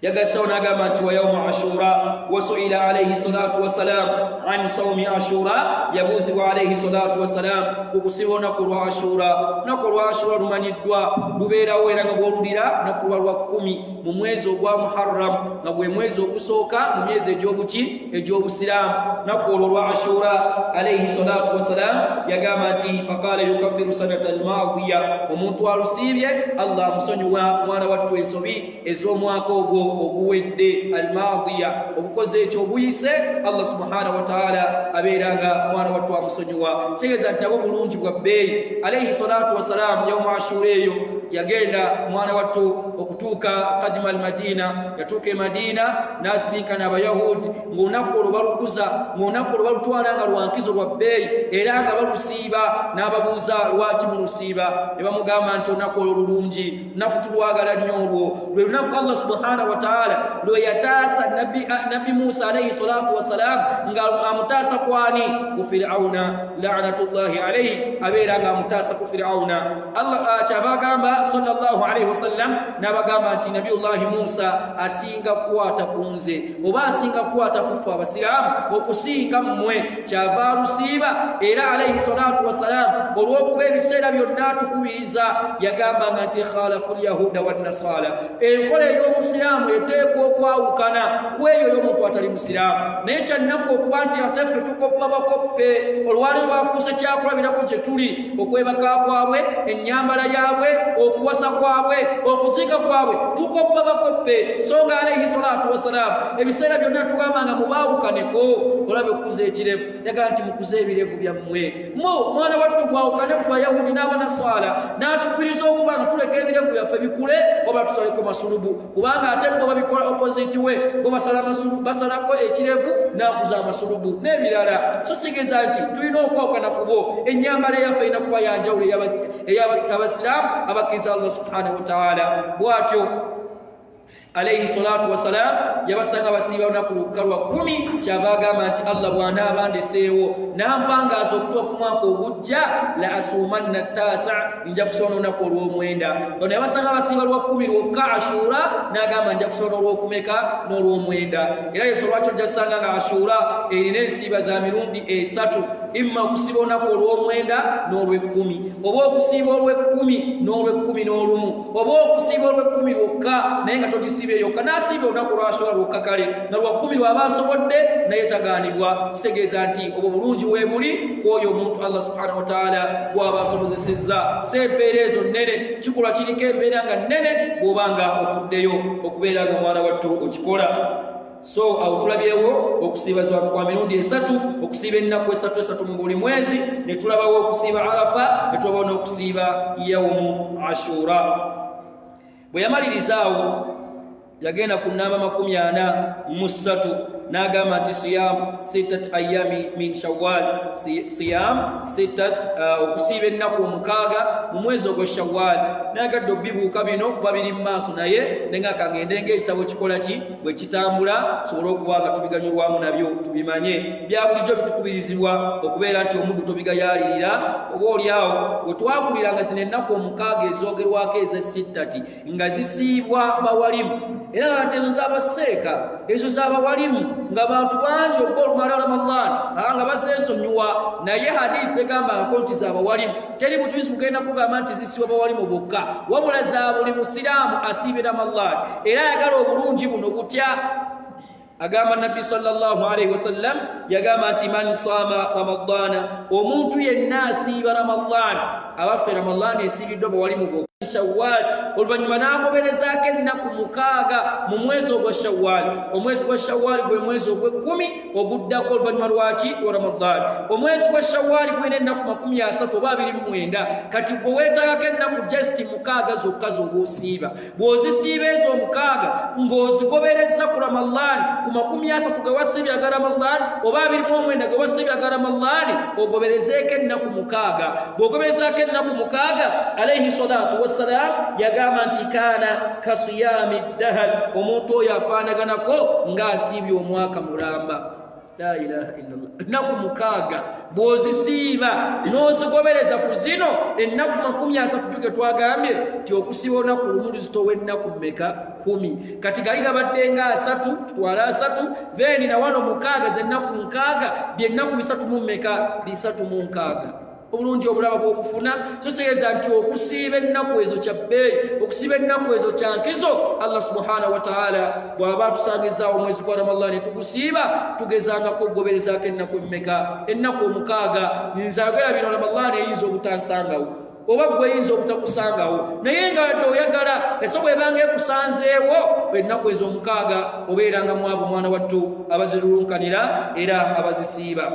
S1: Yagasawo n'agamba nti wa yauma Ashura. Wasuila alaihi salatu wassalam an saumi Ashura, yabuuzibwa alaihi salatu wassalam ku kusiiba olunaku lwa Ashura. Lunaku olwa Ashura lumanyiddwa, lubeerawo era nga bwolulira lunaku luba lwa 10 mu mwezi ogwa Muharram, nga gwe mwezi ogusooka mu myezi egy'obuki, egy'obusiraamu. Lunaku olwo lwa Ashura, alaihi salatu wassalam yagamba nti faqala yukaffiru sanata almadiya, omuntu alusiibye Allah amusonyiwa mwana wattu ensobi ez'omwaka ogwo oguwedde, almadiya, obukoze ekyo obuyise. Allah subhanahu wataala abeera nga mwana wattu amusonyiwa. Kitegeeza nti nabwo bulungi bwa bbeeyi. Alaihi salatu wassalam yaumu Ashura eyo yagenda mwana wattu Okutuuka kadima al Madina, yatuuka e Madina n'asinkana Abayahudi ng'olunaku olwo balukuza, ng'olunaku olwo balutwala nga lwankizo lwa bbeeyi era nga balusiiba. N'ababuuza lwaki mulusiiba, ne bamugamba nti olunaku olwo lulungi, lunaku tulwagala nnyo, olwo lwe lunaku Allah subhanahu wataala lwe yataasa Nabbi Musa alaihi salatu wassalam, nga amutaasa kwani? Ku Firauna lanatullahi alaihi, abeera nga amutaasa ku Firauna. Allah kyava agamba sallallahu alaihi wasallam n'abagamba nti Nabiyullahi Musa asinga kukwata ku nze, oba asinga kukwata kuffe abasiraamu okusinga mmwe, kyava alusiiba. Era alaihi salatu wassalam, olw'okuba ebiseera byonna atukubiriza, yagambanga nti khalafu lyahuda wannasara. Enkola ey'omusiraamu eteekwa okwawukana ku eyo y'omuntu atali musiraamu. Naye kyannaku okuba nti ate ffe tukoppa bakoppe. Olwaliro bafuuse kyakulabirako gye tuli, okwebaka kwabwe, ennyambala yaabwe, okuwasa kwabwe, okuziika kwabwe, tukoppa bakoppe. So nga alaihi salatu wassalaamu ebiseera byonna tugamba nga mubaawukaneko. Olabe okukuza ekirevu, yagala nti mukuze ebirevu byammwe mu mwana wattu, gwawukane ku Bayahudi n'Abanaswala. N'atukubiriza okuba nga tuleka ebirevu byaffe bikule oba tusaleko masulubu, kubanga ate bo babikola opposite we, bo basalako ekirevu n'akuza amasulubu n'ebirala. So kitegeeza nti tulina okwawukana ku bo. Ennyambala eyaffe erina kuba yanjawulo ey'abasiraamu abakkiriza Allah subhanahu wataala. Bw'atyo alaihi salatu wassalam yabasanga basiiba lunaku lwokka lwa 10. Kyava agamba nti Allah bw'anaaba ndeseewo nampangaaza okutuuka ku mwaka ogujja, la asuumanna taasa, nja kusobola n'olunaku olw'omwenda. Bano yabasanga basiiba lwa 10 lwokka, Ashura, n'agamba nja kusobola n'olwokumeka? N'olwomwenda. Era yeso lwaki ojja sanga nga Ashura erina ensiiba za mirundi esatu: imma okusiiba olunaku olw'omwenda n'olw'ekkumi, oba okusiiba olw'ekkumi n'olw'ekkumi n'olumu, oba okusiiba olw'ekkumi lwokka naye nga togisiiba yokka. N'asiiba olunaku lwashola lwokka, kale nga lwa 10 lwaba asobodde, naye tagaanibwa. Kitegeeza nti obwo bulungi weebuli ku oyo omuntu Allah subhanahu wataala gwaba asobozesezza. Si empeera ezo nnene, kikolwa kiriko empeera nga nnene bw'oba nga ofuddeyo okubeera nga mwana wattu okikola. So awo tulabyewo okusiiba kwa mirundi esatu, okusiiba ennaku esatu esatu mu buli mwezi, ne tulabawo okusiiba Arafa, ne tulabawo n'okusiiba yaumu Ashura. Bwe yamalirizaawo yagenda ku namba 43 n'agamba nti siyam sitat ayami min Shawal, siyam sitat, okusiiba ennaku 6 mu mwezi ogwa Shawal. Nayagadde obibuuka bino kuba biri mu maaso, naye nenga kangende ngaekitabo kikola ki bwe kitambula, sobole okuba nga tubiganyulwamu nabyo tubimanye. Bya bulijjo bitukubirizibwa okubeera nti omuddu tobigayaalirira. Oba oliawo we twakuliranga zino ennaku 6 ezoogerwako ez'essittati nga zisiibwa bawalimu, era nga nti ezo zabaseeka, ezo zabawalimu, nga bantu bangi okuba olumala Ramadan nga bazeesonyiwa. Naye hadithi egambangako nti zabawalimu, teri bujulizi bugenda kugamba nti zisiibwa bawalimu bokka, wabula za buli musiraamu asiibye Ramadan era ayagala obulungi buno. Butya? Agamba Nabbi sallallahu alaihi wasallam yagamba nti man sama Ramadana, omuntu yenna asiiba Ramadan. Abaffe, Ramadan esiibiddwa bawalimu bokka. Shawwal, oluvannyuma n'agoberezaako ennaku 6 mu mwezi ogwa Shawwal. Omwezi gwa Shawwal gwe mwezi ogw'ekkumi oguddako oluvannyuma lwaki? Lwa Ramadan. Omwezi gwa Shawwal gulina ennaku 30 oba 29. Kati gwe weetagako ennaku just 6 zokka z'oba osiiba. Bw'ozisiiba ezo 6 ng'ozigobereza ku Ramadan, ku 30 ge wasiibye aga Ramadan oba 29 ge wasiibye aga Ramadan, ogoberezeeko ennaku 6. Bw'ogoberezaako ennaku 6, alaihi salatu wassalam yagamba nti kaana kasiyami dahar, omuntu oyo afaanaganako ng'asiibye omwaka mulamba. La ilaha illallah! Ennaku 6 bw'ozisiiba n'ozigobereza ku zino ennaku 30, tuke twagambye nti okusiiba olunaku lumu luzitowa ennaku mmeka? 10. Kati gali gabadde nga 30, tutwale 30, then na wano 6, zennaku 60, byennaku bisatu mu mmeka? 360. Obulungi obulaba bwobufuna. So kitegeeza nti okusiiba ennaku ezo kya bbeeyi, okusiiba ennaku ezo kya nkizo. Allah subhanahu wataala bw'aba atusangizaawo omwezi gwa Ramadan ne tugusiiba, tugezangako okugoberezaako ennaku emmeka? Ennaku 6. Nze ayogera bino, Ramadan eyinza obutansangawo oba gwe eyinza obutakusangawo, naye nga wadde oyagala eso bwebanga ekusanzeewo, ennaku ezo 6 obeeranga mu abo mwana wattu abazirulunkanira era abazisiiba.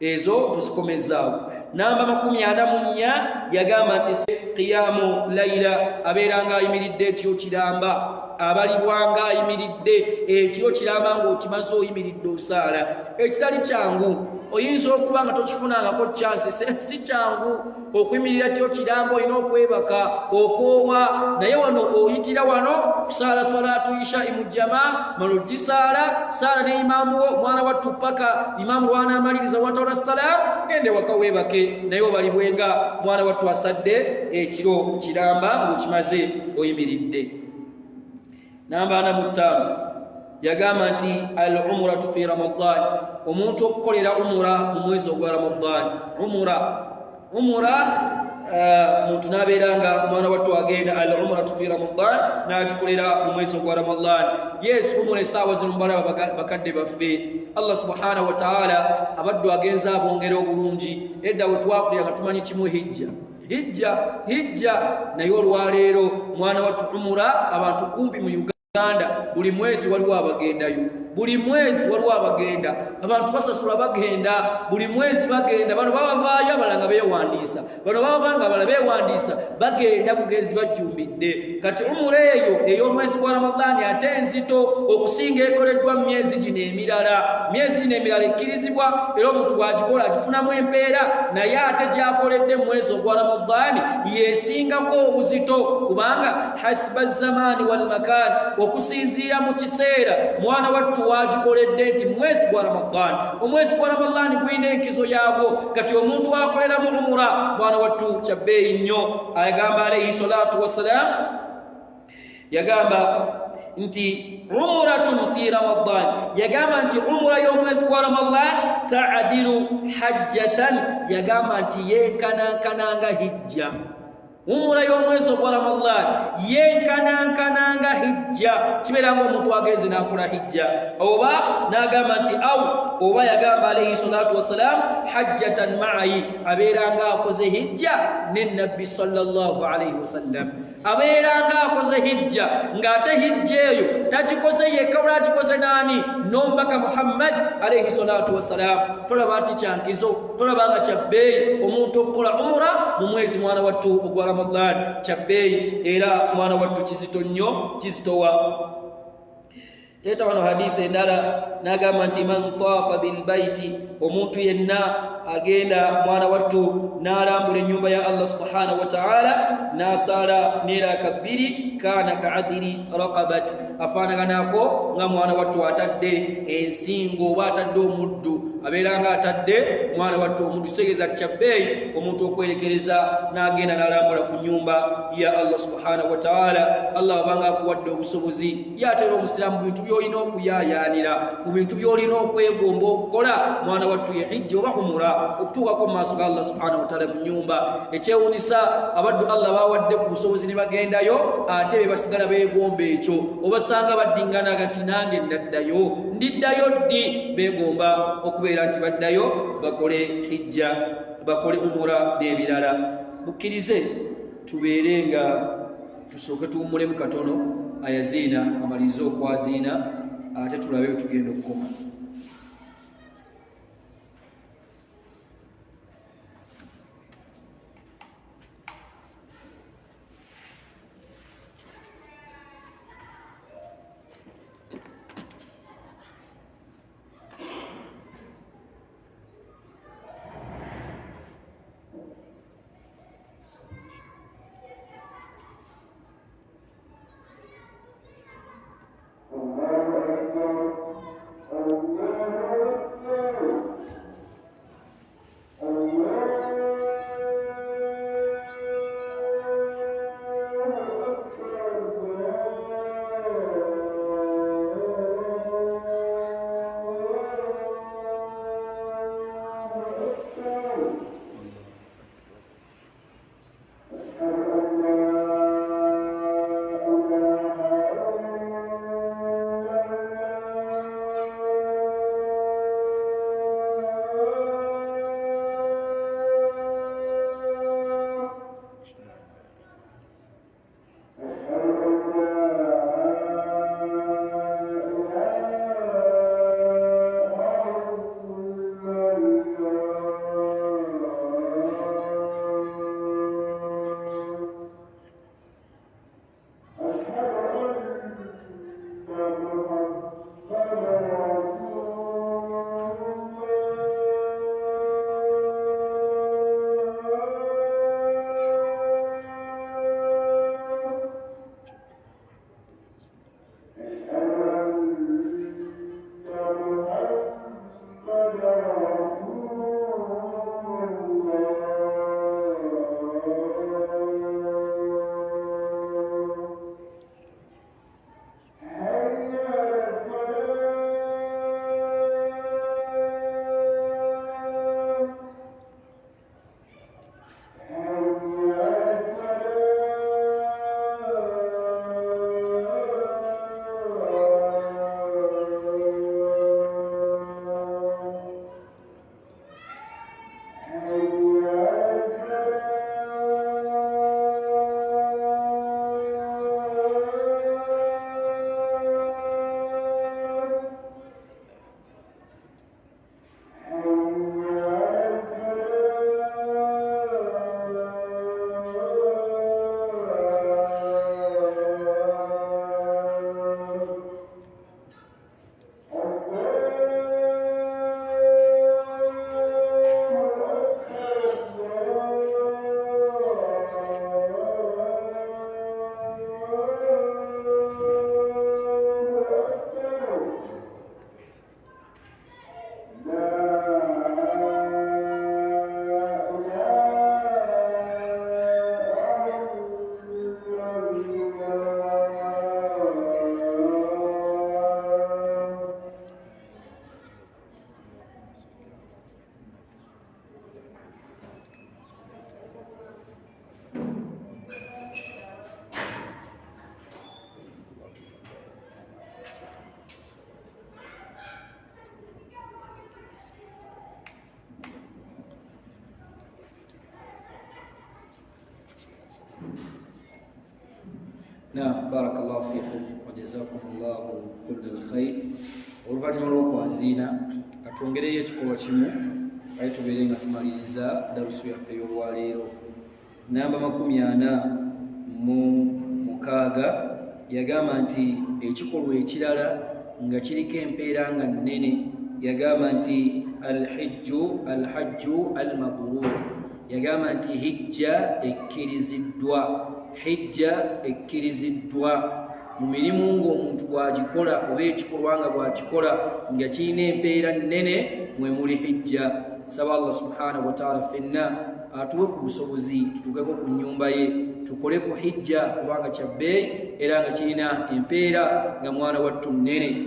S1: Ezo tuzikomezaawo. Namba 44 yagamba nti qiyamu laila, abeera nga ayimiridde ekiro kiramba, abalibwa nga ayimiridde ekiro kiramba ng'okimaze oyimiridde osaala, ekitali kyangu. Oyinza okuba nga tokifunangako chance, si kyangu okuyimirira kiro kiramba, olina okwebaka, okoowa, naye wano oyitira wano kusaala salatu isha mujama, mala ogisaala, saala ne imaamu wo omwana wattu paka imaamu lwanaamaliriza watola salam, gende waka weebake, naye obalibwenga mwana wattu asadde ekiro kiramba ng'okimaze oyimiridde. Namba 45 yagamba nti al umratu fi Ramadan, omuntu okukolera umura mu mwezi ogwa Ramadan. Umura muntu n'abeera nga mwana wattu agenda al umratu fi Ramadan n'agikolera mu mwezi ogwa Ramadan. Yes, umura essaawa zino mubalaba bakadde baffe, Allah subhanahu wa taala abaddu agenza abongera obulungi. Edda we twakulira nga tumanyi kimu, hijja, hijja, hijja, naye olwaleero mwana wattu umura abantu kumpi mu Uganda buli mwezi waliwo abagendayo, buli mwezi waliwo abagenda, abantu basasula bagenda, buli mwezi bagenda. Bano babavaayo, abalala nga beewandiisa, bano babava nga abalala beewandiisa, bagenda bugenzi bajjumbidde. Kati umura eyo ey'omwezi gwa Ramadaani ate enzito okusinga ekoleddwa mu myezi gino emirala. Myezi gino emirala ekkirizibwa era omuntu bw'agikola agifunamu empeera, naye ate gy'akoledde mu mwezi ogwa Ramadaani yesingako obuzito, kubanga hasiba zamaani wal makaan, okusinziira mu kiseera mwana wattu wagikoledde nti mwezi gwa Ramadaani. Omwezi gwa Ramadaani gulina enkizo yaagwo. Kati omuntu akolera mu umura mwana wattu kyabbeeyi nnyo. Agamba alaihi salatu wassalam, yagamba nti umuratun fi Ramadan, yagamba nti umura y'omwezi gwa Ramadan taadilu hajjatan, yagamba nti yenkanankananga hijja. Umura y'omwezi ogwa Ramadan yenkanankananga hijja, kibeera nga omuntu agenze n'akola hijja, oba n'agamba nti au oba yagamba alaihi salatu wassalam hajjatan maayi, abeera nga akoze hijja ne Nabbi sallallahu alaihi wasallam, abeera nga akoze hijja, ng'ate hijja eyo tagikoze yekka, wala agikoze naani? N'omubaka Muhammad alaihi salatu wassalam. Tolaba nti kyankizo? Tolaba nga kyabbeeyi omuntu okukola umura mu mwezi mwana wattu ogwa Ramadan? Kyabbeeyi era mwana wattu kizito nnyo, kizitowa. Leeta wano hadithi endala n'agamba nti man taafa bilbaiti, omuntu yenna agenda mwana wattu n'alambula ennyumba ya Allah subhanahu wa taala n'asaala n'eraaka bbiri, kaana kaadiri raqabat, afaanaganako nga mwana wattu atadde ensingo oba atadde omuddu, abeera nga atadde mwana wattu omuddu. Kitegeeza kyabbeeyi omuntu okwerekereza n'agenda n'alambula ku nyumba ya Allah subhanahu wa taala. Allah abanga akuwadde obusobozi, yatera omusiraamu mu bintu by'olina okuyaayaanira, mu bintu by'olina okwegomba okukola mwana wattu ye hijja oba umura, okutuukako mu maaso ga Allah subhanahu wa taala mu nyumba. Ekyewuunisa, abaddu Allah bawadde ku busobozi ne bagendayo, ate be basigala beegomba ekyo. Obasanga baddinganaga nti nange ndaddayo, ndiddayo ddi? Beegomba okubeera nti baddayo bakole hijja, bakole umura n'ebirala. Mukkirize tubeere nga tusooke tuwummulemu katono, ayaziina amalirize okwaziina, ate tulabe we tugenda okukoma.
S2: Allahu Akbar.
S1: Na barakallahu fikum wa jazakumullahu kulla alkhair. Oluvannyuma lw'okwaziina katwongereyo ekikolwa kimu aye tubeere nga tumaliriza darusu yaffe ey'olwaleero. Namba 46 yagamba nti ekikolwa ekirala nga kiriko empeera nga nnene, yagamba nti alhijju alhajju almabrur, yagamba nti hijja ekkiriziddwa, hijja ekkiriziddwa mu mirimu ng'omuntu bw'agikola oba ekikolwa nga bw'akikola nga kirina empeera nnene mwe muli hijja. Saba Allah subhanahu wataala ffenna atuwe ku busobozi tutuukeko ku nnyumba ye tukole ku hijja, kubanga kya bbeeyi era nga kirina empeera nga mwana wattu nnene.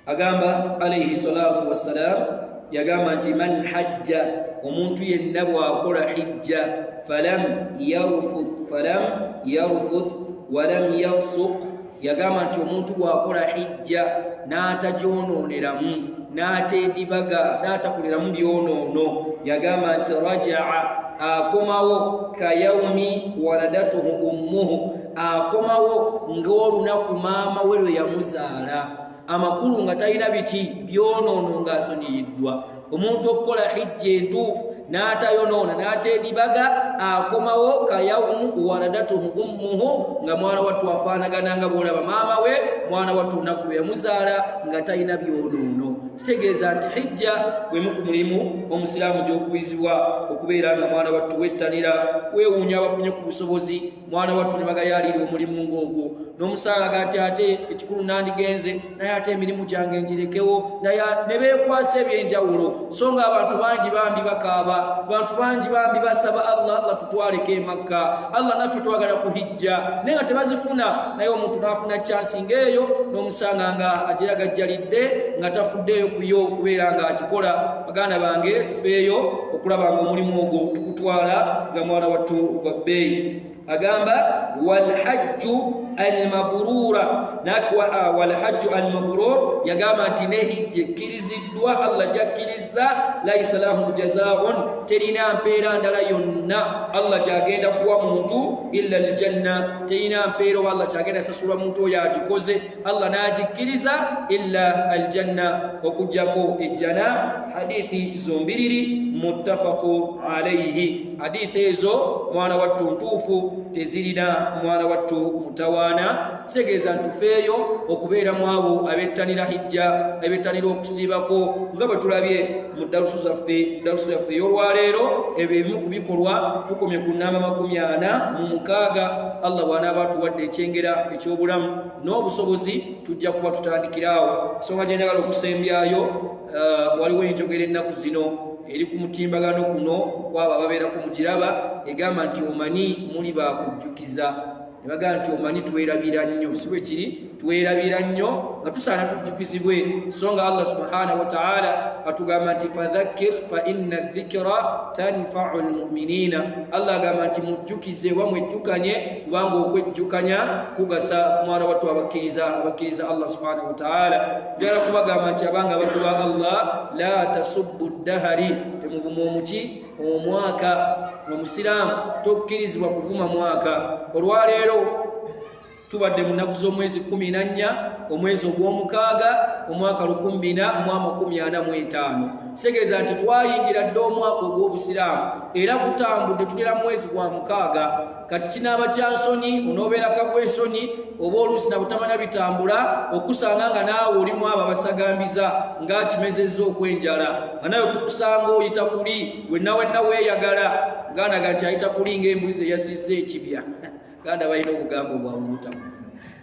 S1: Agamba alaihi salatu wassalam, yagamba nti man hajja, omuntu yenna bw'akola hijja, falam yarfuth, falam yarfuth walam yafsuq, yagamba nti omuntu bw'akola hijja n'atagyonooneramu, n'ateedibaga, n'atakoleramu byonoono, yagamba nti rajaa, akomawo kayaumi waladatuhu ummuhu, akomawo ng'olunaku maama we lwe yamuzaala. Amakulu nga talina biki byonoono, ng'asonyiyiddwa. Omuntu okukola hijja entuufu n'atayonoona n'ateedibaga, akomawo kayaumu waladatuhu ummuhu, nga mwana wattu afaanagana nga bw'olaba maama we mwana wattu olunaku lwe yamuzaala nga talina byonoono. Kitegeeza nti hijja gwemu ku mulimu omusiraamu gy'okubirizibwa okubeera nga mwana wattu wettanira. Weewuunya abafunye ku busobozi mwana wattu ne bagayaalirira omulimu ng'ogwo, n'omusanga nti ate ekikulu nandigenze naye ate emirimu gyange ngirekewo, naye ne beekwasa ebyenjawulo. So nga abantu bangi bambi bakaaba, abantu bangi bambi basaba Allah, Allah tutwaleko e Makka, Allah naffe twagala kuhijja, naye nga tebazifuna. Naye omuntu n'afuna kyansi ng'eyo n'omusanga nga agiragajjalidde nga tafuddeeyo kuyo okubeera nga agikola. Baganda bange, tufeeyo okulaba nga omulimu ogwo tukutwala nga mwana wattu gwa bbeeyi. Agamba walhajju almaburura, walhajju almaburur, yagamba nti ne hijja ekkiriziddwa Allah gyakkiriza, laisa lahu jazaun, terina mpeera ndala yonna Allah gyagenda kuwa muntu illa aljanna, terina mpeera oba Allah kyagenda sasulwa muntu oyo agikoze Allah n'agikkiriza illa aljanna, okuggyako ejjana. Hadithi zombiriri muttafaqu alaihi, hadithi ezo mwana wattu ntuufu, tezirina mwana wattu mutawaana. Kitegeeza ntufeeyo okubeera mu abo abettanira hijja, abettanira okusiibako, nga bwe tulabye mu darusu zaffe, darusu yaffe ey'olwaleero. Ebyo ebimu ku bikolwa. Tukomye ku namba 46. Allah bw'anaaba atuwadde ekyengera eky'obulamu n'obusobozi, tujja kuba tutandikiraawo. Ensonga gye njagala okusembyayo, waliwo enjogera ennaku zino eri ku mutimbagano kuno kwabo ababeerako mugiraba, egamba nti omanyi muli bakujjukiza, ne bagamba nti omanyi twerabira nnyo. Si bwe kiri? Twerabira nnyo nga tusaana tujjukizibwe. So nga Allah subhanahu wataala atugamba nti fadhakkir fa inna dhikra tanfau lmuminina, Allah agamba nti mujjukize oba mwejjukanye, kubanga okwejjukanya kugasa mwana wattu abakkiriza, abakkiriza Allah subhanahu wataala. Njagala kubagamba nti abanga abaddu ba Allah, la tasubbu ddahari, temuvuma omuki omwaka. Omusiraamu tokkirizibwa kuvuma mwaka. Olwaleero tubadde mu nnaku z'omwezi 14, omwezi ogw'omukaaga, omwaka 1445. Kitegeeza nti twayingira dda omwaka ogw'obusiraamu era gutambudde, tulira mwezi gwa mukaaga. Kati kinaaba kya nsonyi, onoobeera kagw'ensonyi oba oluusi na butamanya bitambula, okusanga nga naawe olimu abo abasagambiza ng'akimezezza okwenjala, nga nawe tukusanga oyita kuli wenna wenna weeyagala, ganaga nti ayita kuli ng'embuzi eyasizza ekibya. Ganda balina obugambo bwabwe butamu,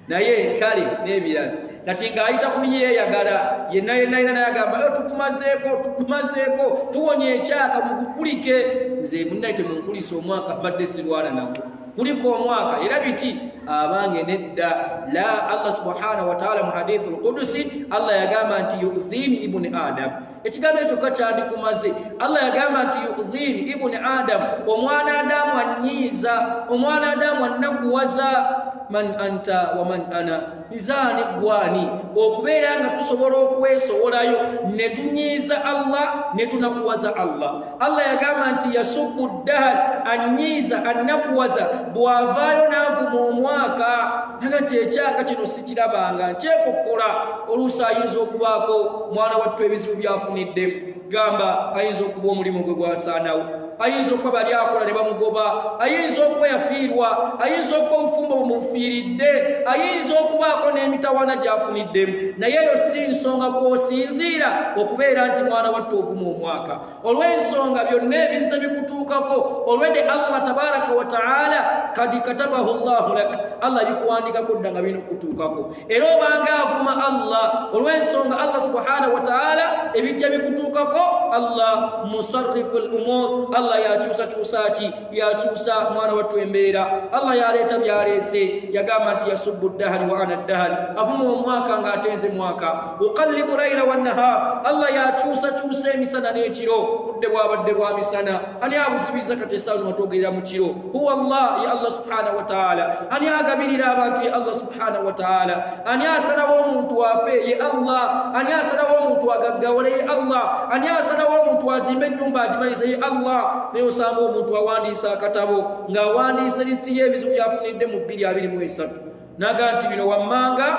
S1: naye kale n'ebirala. Kati ng'ayita kuli yeeyagala yenna yenna yenna, naye agamba yo tukumazeeko, tukumazeeko, tuwonye ekyaka mugukulike. Nze munnaye temunkulisa omwaka, mbadde sirwana nagwo, kuliko omwaka era biki abange nedda. La, Allah subhanahu wataala mu hadithu lqudusi Allah yagamba nti yudhini ibuni adam. Ekigambo ekyo kyokka kyandikumaze. Allah yagamba nti yudhini ibuni adam, omwana Adamu annyiiza, omwana Adamu annakuwaza. Man anta wa man ana? Nzaani gwani okubeera nga tusobola okwesowolayo ne tunyiiza Allah ne tunakuwaza Allah. Allah yagamba nti yasubbu ddahar, anyiiza annakuwaza bw'avaayo n'avuma omwaka naga nti ekyaka kino sikirabanga nkyekokkola. Oluusi ayinza okubaako mwana wattu ebizibu by'afuniddemu, gamba ayinza okuba omulimu gwe gwasaanawo, ayinza okuba bali akola ne bamugoba, ayinza okuba yafiirwa, ayinza okuba obufumbo bumufiiridde, ayinza okubaako n'emitawaana gy'afuniddemu. Naye eyo si nsonga kw'osinziira okubeera nti mwana wattu ovuma omwaka, olw'ensonga byonna ebizze bikutuukako olwedde Allah tabaraka wa taala kad katabahu llahu lak, Allah bikuwandikako dda nga birina okukutuukako. Era obanga avuma Allah olw'ensonga Allah subhanahu wa taala ebijja bikutuukako, Allah musarrifu l umur, Allah yakyusakyusa ki, yakyusa mwana wattu embeera, Allah yaleeta byaleese. Yagamba nti yasubbu ddahari wa ana ddahari, avuma omwaka ng'atenze mwaka. Uqallibu laila wannahar, Allah yakyusakyusa emisana n'ekiro. Budde bwabadde bwa misana, ani abuzibiza? Kati essaawa zino twogerera mu kiro. Huwa Allah, ye Allah subhanahu wa taala. Ani agabirira abantu? Ye Allah subhanahu wa taala. Ani asalawo omuntu afe? Ye Allah. Ani asalawo omuntu agaggawale? Ye Allah. Ani asalawo omuntu azimbe ennyumba agimalize? Ye Allah. Naye osanga omuntu awandiisa akatabo ng'awandiisa lisiti y'ebizibu byafunidde mu 2023, naga nti bino wammanga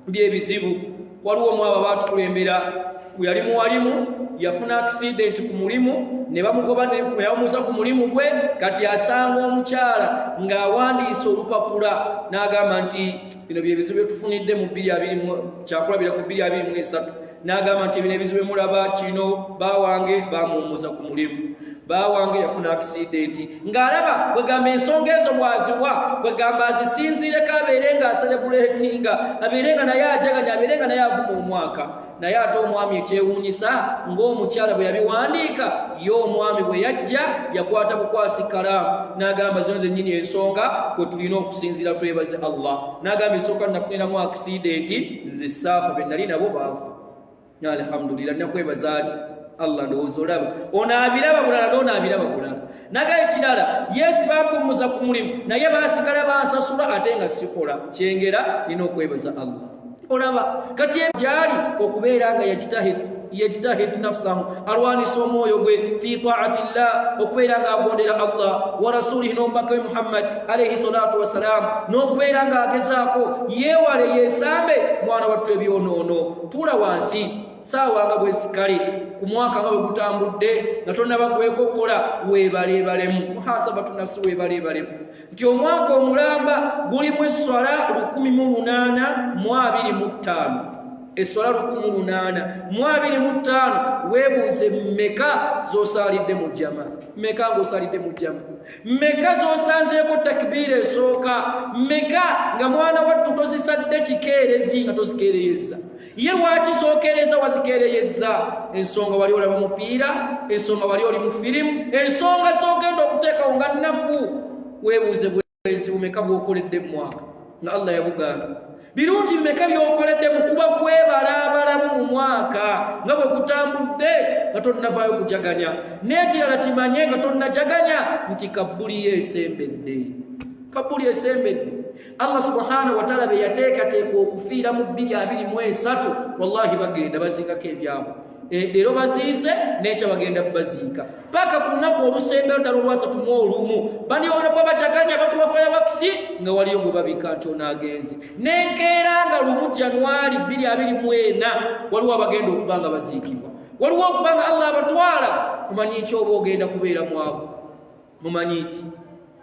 S1: byebizibu. Waliwo omu abo baatukulembera, yali muwalimu, yafuna accident ku mulimu ne bamugoba ne bamuza ku mulimu gwe. Kati asanga omukyala ng'awandiise olupapula n'agamba nti bino byebizibu byetufunidde mu 20, kyakulabira ku 2023, n'agamba nti bino ebizibu byemulaba kino, bawange bamuwummuza ku mulimu, bawange yafuna akisidenti. Ng'alaba kwegamba ensonga ezo bwaziwa, kwegamba azisinziireko abeere nga aselebuletinga, abeere nga naye ajaganya, abeere nga naye avuma omwaka. Naye ate omwami ekyewuunyisa, ng'omukyala bwe yabiwandiika, ye omwami bwe yajja yakwata bukwasi kalaamu n'agamba zino zennyini ensonga kwe tulina okusinziira twebaze Allah. N'agamba esooka, nafuniramu akisidenti, nze saafa, be nali nabo baafa, alhamdulillah, nakwebaza Allah. Ndowooza olaba ono abiraba bulala noono abiraba bulala. Naga ekirala, yesi bampummuza ku mulimu naye basigala bansasula ate nga sikola kyengera, nina okwebaza Allah. Olaba kati gyali okubeera nga yajtahid nafsahu, alwanisa omwoyo gwe fi taati llah, okubeera nga agondera Allah wa rasulihi n'omubaka we Muhammad alaihi salatu wassalam, n'okubeera nga agezaako yeewale yeesambe mwana wattu ebyonoono. Tuula wansi saawa nga bwezikale ku mwaka nga bwe gutambudde nga tonnaba gwekokola, weebaleebalemu, muhasabatu nafsi, weebaleebalemu nti omwaka omulamba gulimu esswala 1825, esswala 1825. Weebuuze mmeka z'osaalidde mu jjama, mmeka ng'osaalidde mu jjama, mmeka z'osanzeeko takibiira esooka, mmeka nga mwana wattu tozisadde kikeerezi, nga tozikeereyezza. Ye lwaki zookeereza wazikeereyezza? Ensonga wali olaba mupiira, ensonga wali oli mu firimu, ensonga z'ogenda okuteekawo nga nnafu. Weebuuze bwezi bumeka bw'okoledde mu mwaka nga Allah yabugaana, birungi bimeka by'okoledde mu kuba kwebalaabalamu mu mwaka nga bwe gutambudde nga tonnavaayo kujaganya. N'ekirala kimanye nga tonnajaganya nti kabbuli yo esembedde, kabbuli esembedde. Allah subhanahu wataala be yateekateeka okufiira mu 2023, wallahi bagenda baziikako ebyabwe leero, baziise n'ekya bagenda baziika paka ku lunaku olusembeyo ddala olwasatu mu olumu. Bandiona bwe bajaganya bakuba fireworks nga waliyo gwe babika nti ono agenze. Nenkeera nga 1 Januari 2024 waliwo abagenda okuba nga baziikibwa, waliwo okuba nga Allah abatwala. Mumanyi nki oba ogenda kubeera mwabo? Mumanyi nki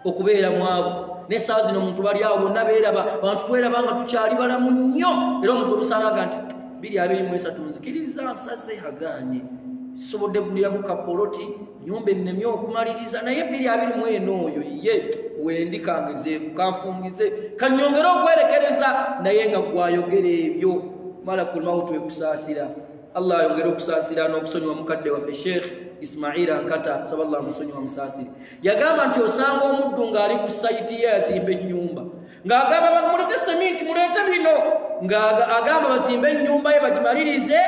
S1: okubeera mwabo? Nesaawa zino omuntu bali awo bonna beeraba, bantu tweraba nga tukyali balamu nnyo. Era omuntu omusangaga nti 2023 nzikiriza nsaze aganye, sisobodde guliraku kapoloti, nyumba ennemye okumaliriza, naye 2024 oyo ye wendi, kangezeeku, kanfungize, kanyongere okwerekereza. Naye nga gwayogera ebyo, malakul mawutu ekusaasira. Allah ayongere okusaasira n'okusonyiwa mukadde waffe Sheikh Ismaila Nkata, saba Allah amusonyiwa amusaasire. Yagamba nti osanga omuddu ng'ali ku sayiti ye yazimba ennyumba, ng'agamba muleete seminti, muleete bino, ng'agamba bazimbe ennyumba ye bagimalirize,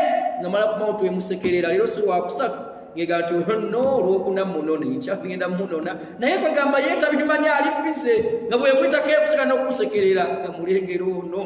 S1: nga malakul mawutu emusekerera, leero si lwakusatu, ngega nti oyo nno olwokuna munone, nkyagenda munona. Naye kwegamba ye tabimanyi, ali bize nga bwekwitako ekuseka n'okusekerera nga mulengera ono.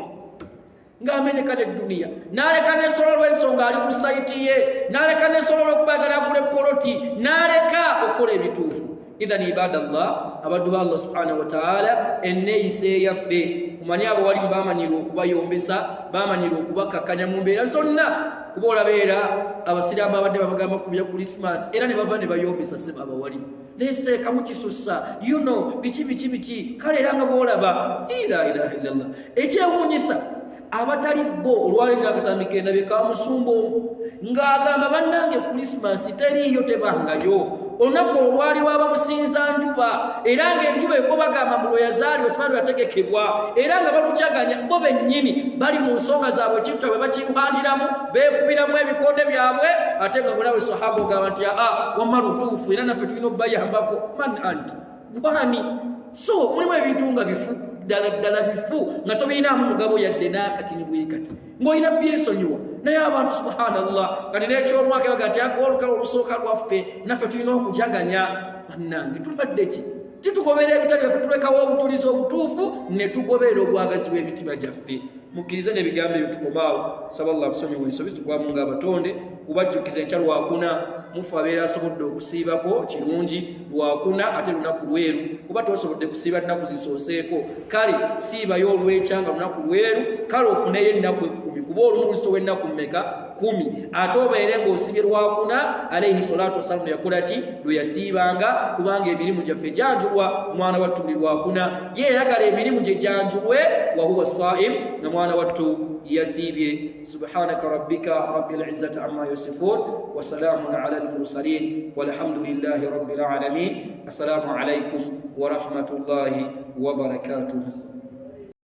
S1: Ng'amenyeka n'edduniya n'aleka n'ensolo olw'ensonga ali ku sayiti ye, n'aleka n'ensolo olw'okubagala agula epoloti, n'aleka okukola ebituufu. Idhan ibadallah, abaddu ba Allah subhanahu wataala, enneeyisa eyaffe kumanye abo walimu bamanyirwa okubayombesa, bamanyirwa okubakakkanya mu mbeera zonna, kuba olabeera abasiraamu abadde babagamba ku bya Krisimansi era ne bava ne bayombesa sebo abawalimu naye seekamu kisussa yuno biki biki biki. Kale era nga bwolaba la ilaha illallah, ekyewuunyisa abatali bo olwaleero akatambi kendabye ka musumba omu ng'agamba bannange Krisimansi teriiyo, tebangayo, olunaku olwali lwabamusinza njuba, era ng'enjuba ebo bagamba mu lweyazaalibwa simanyi lweyategekebwa, era nga balujaganya bo bennyini bali mu nsonga zaabwe, ekintu kyabwe bakirwaniramu, beekubiramu ebikonde byabwe, ate nga bwerawe sahaba ogamba nti aa wamma lutuufu, era naffe tulina okubayambako. Man anti gwani? So mulimu ebintu nga bifu ddala ddala bifu nga tobirinaamu mugabo yadde n'akatini bwe kati ng'olina byesonyiwa. Naye abantu subhanallah, kati n'ekyomwaka baga nti olukalo olusooka lwaffe naffe tulina okujaganya. Bannange, tubadde ki? Titugoberera ebitali byaffe, tulekawo obujulizi obutuufu ne tugoberera obwagazi bw'emitima gyaffe. Mukkirize n'ebigambo ebyo tukomaawo. Saba Allah atusonyiwe ensobi tugwamu ng'abatonde. Kubajjukiza enkya Lwakuna, mufu abeera asobodde okusiibako kirungi. Lwakuna ate lunaku lweru, kuba tosobodde kusiiba nnaku zisooseeko, kale siibayo olwekya nga lunaku lweru, kale ofuneyo ennaku 10, kuba olumu luzitowa ennaku mmeka? 10. Ate obeere ng'osibye Lwakuna alaihi salatu wassalamu yakola ki? Lwe yasiibanga, kubanga emirimu gyaffe gyanjulwa mwana wattu buli Lwakuna. Ye yayagala emirimu gye gyanjulwe wahuwa saim, nga mwana wattu yasiibye. Subhanaka rabbika rabbil izzati amma yasifun wa salamun ala al mursalin walhamdulillahi rabbil alamin. Assalamu alaikum wa rahmatullahi wa barakatuh.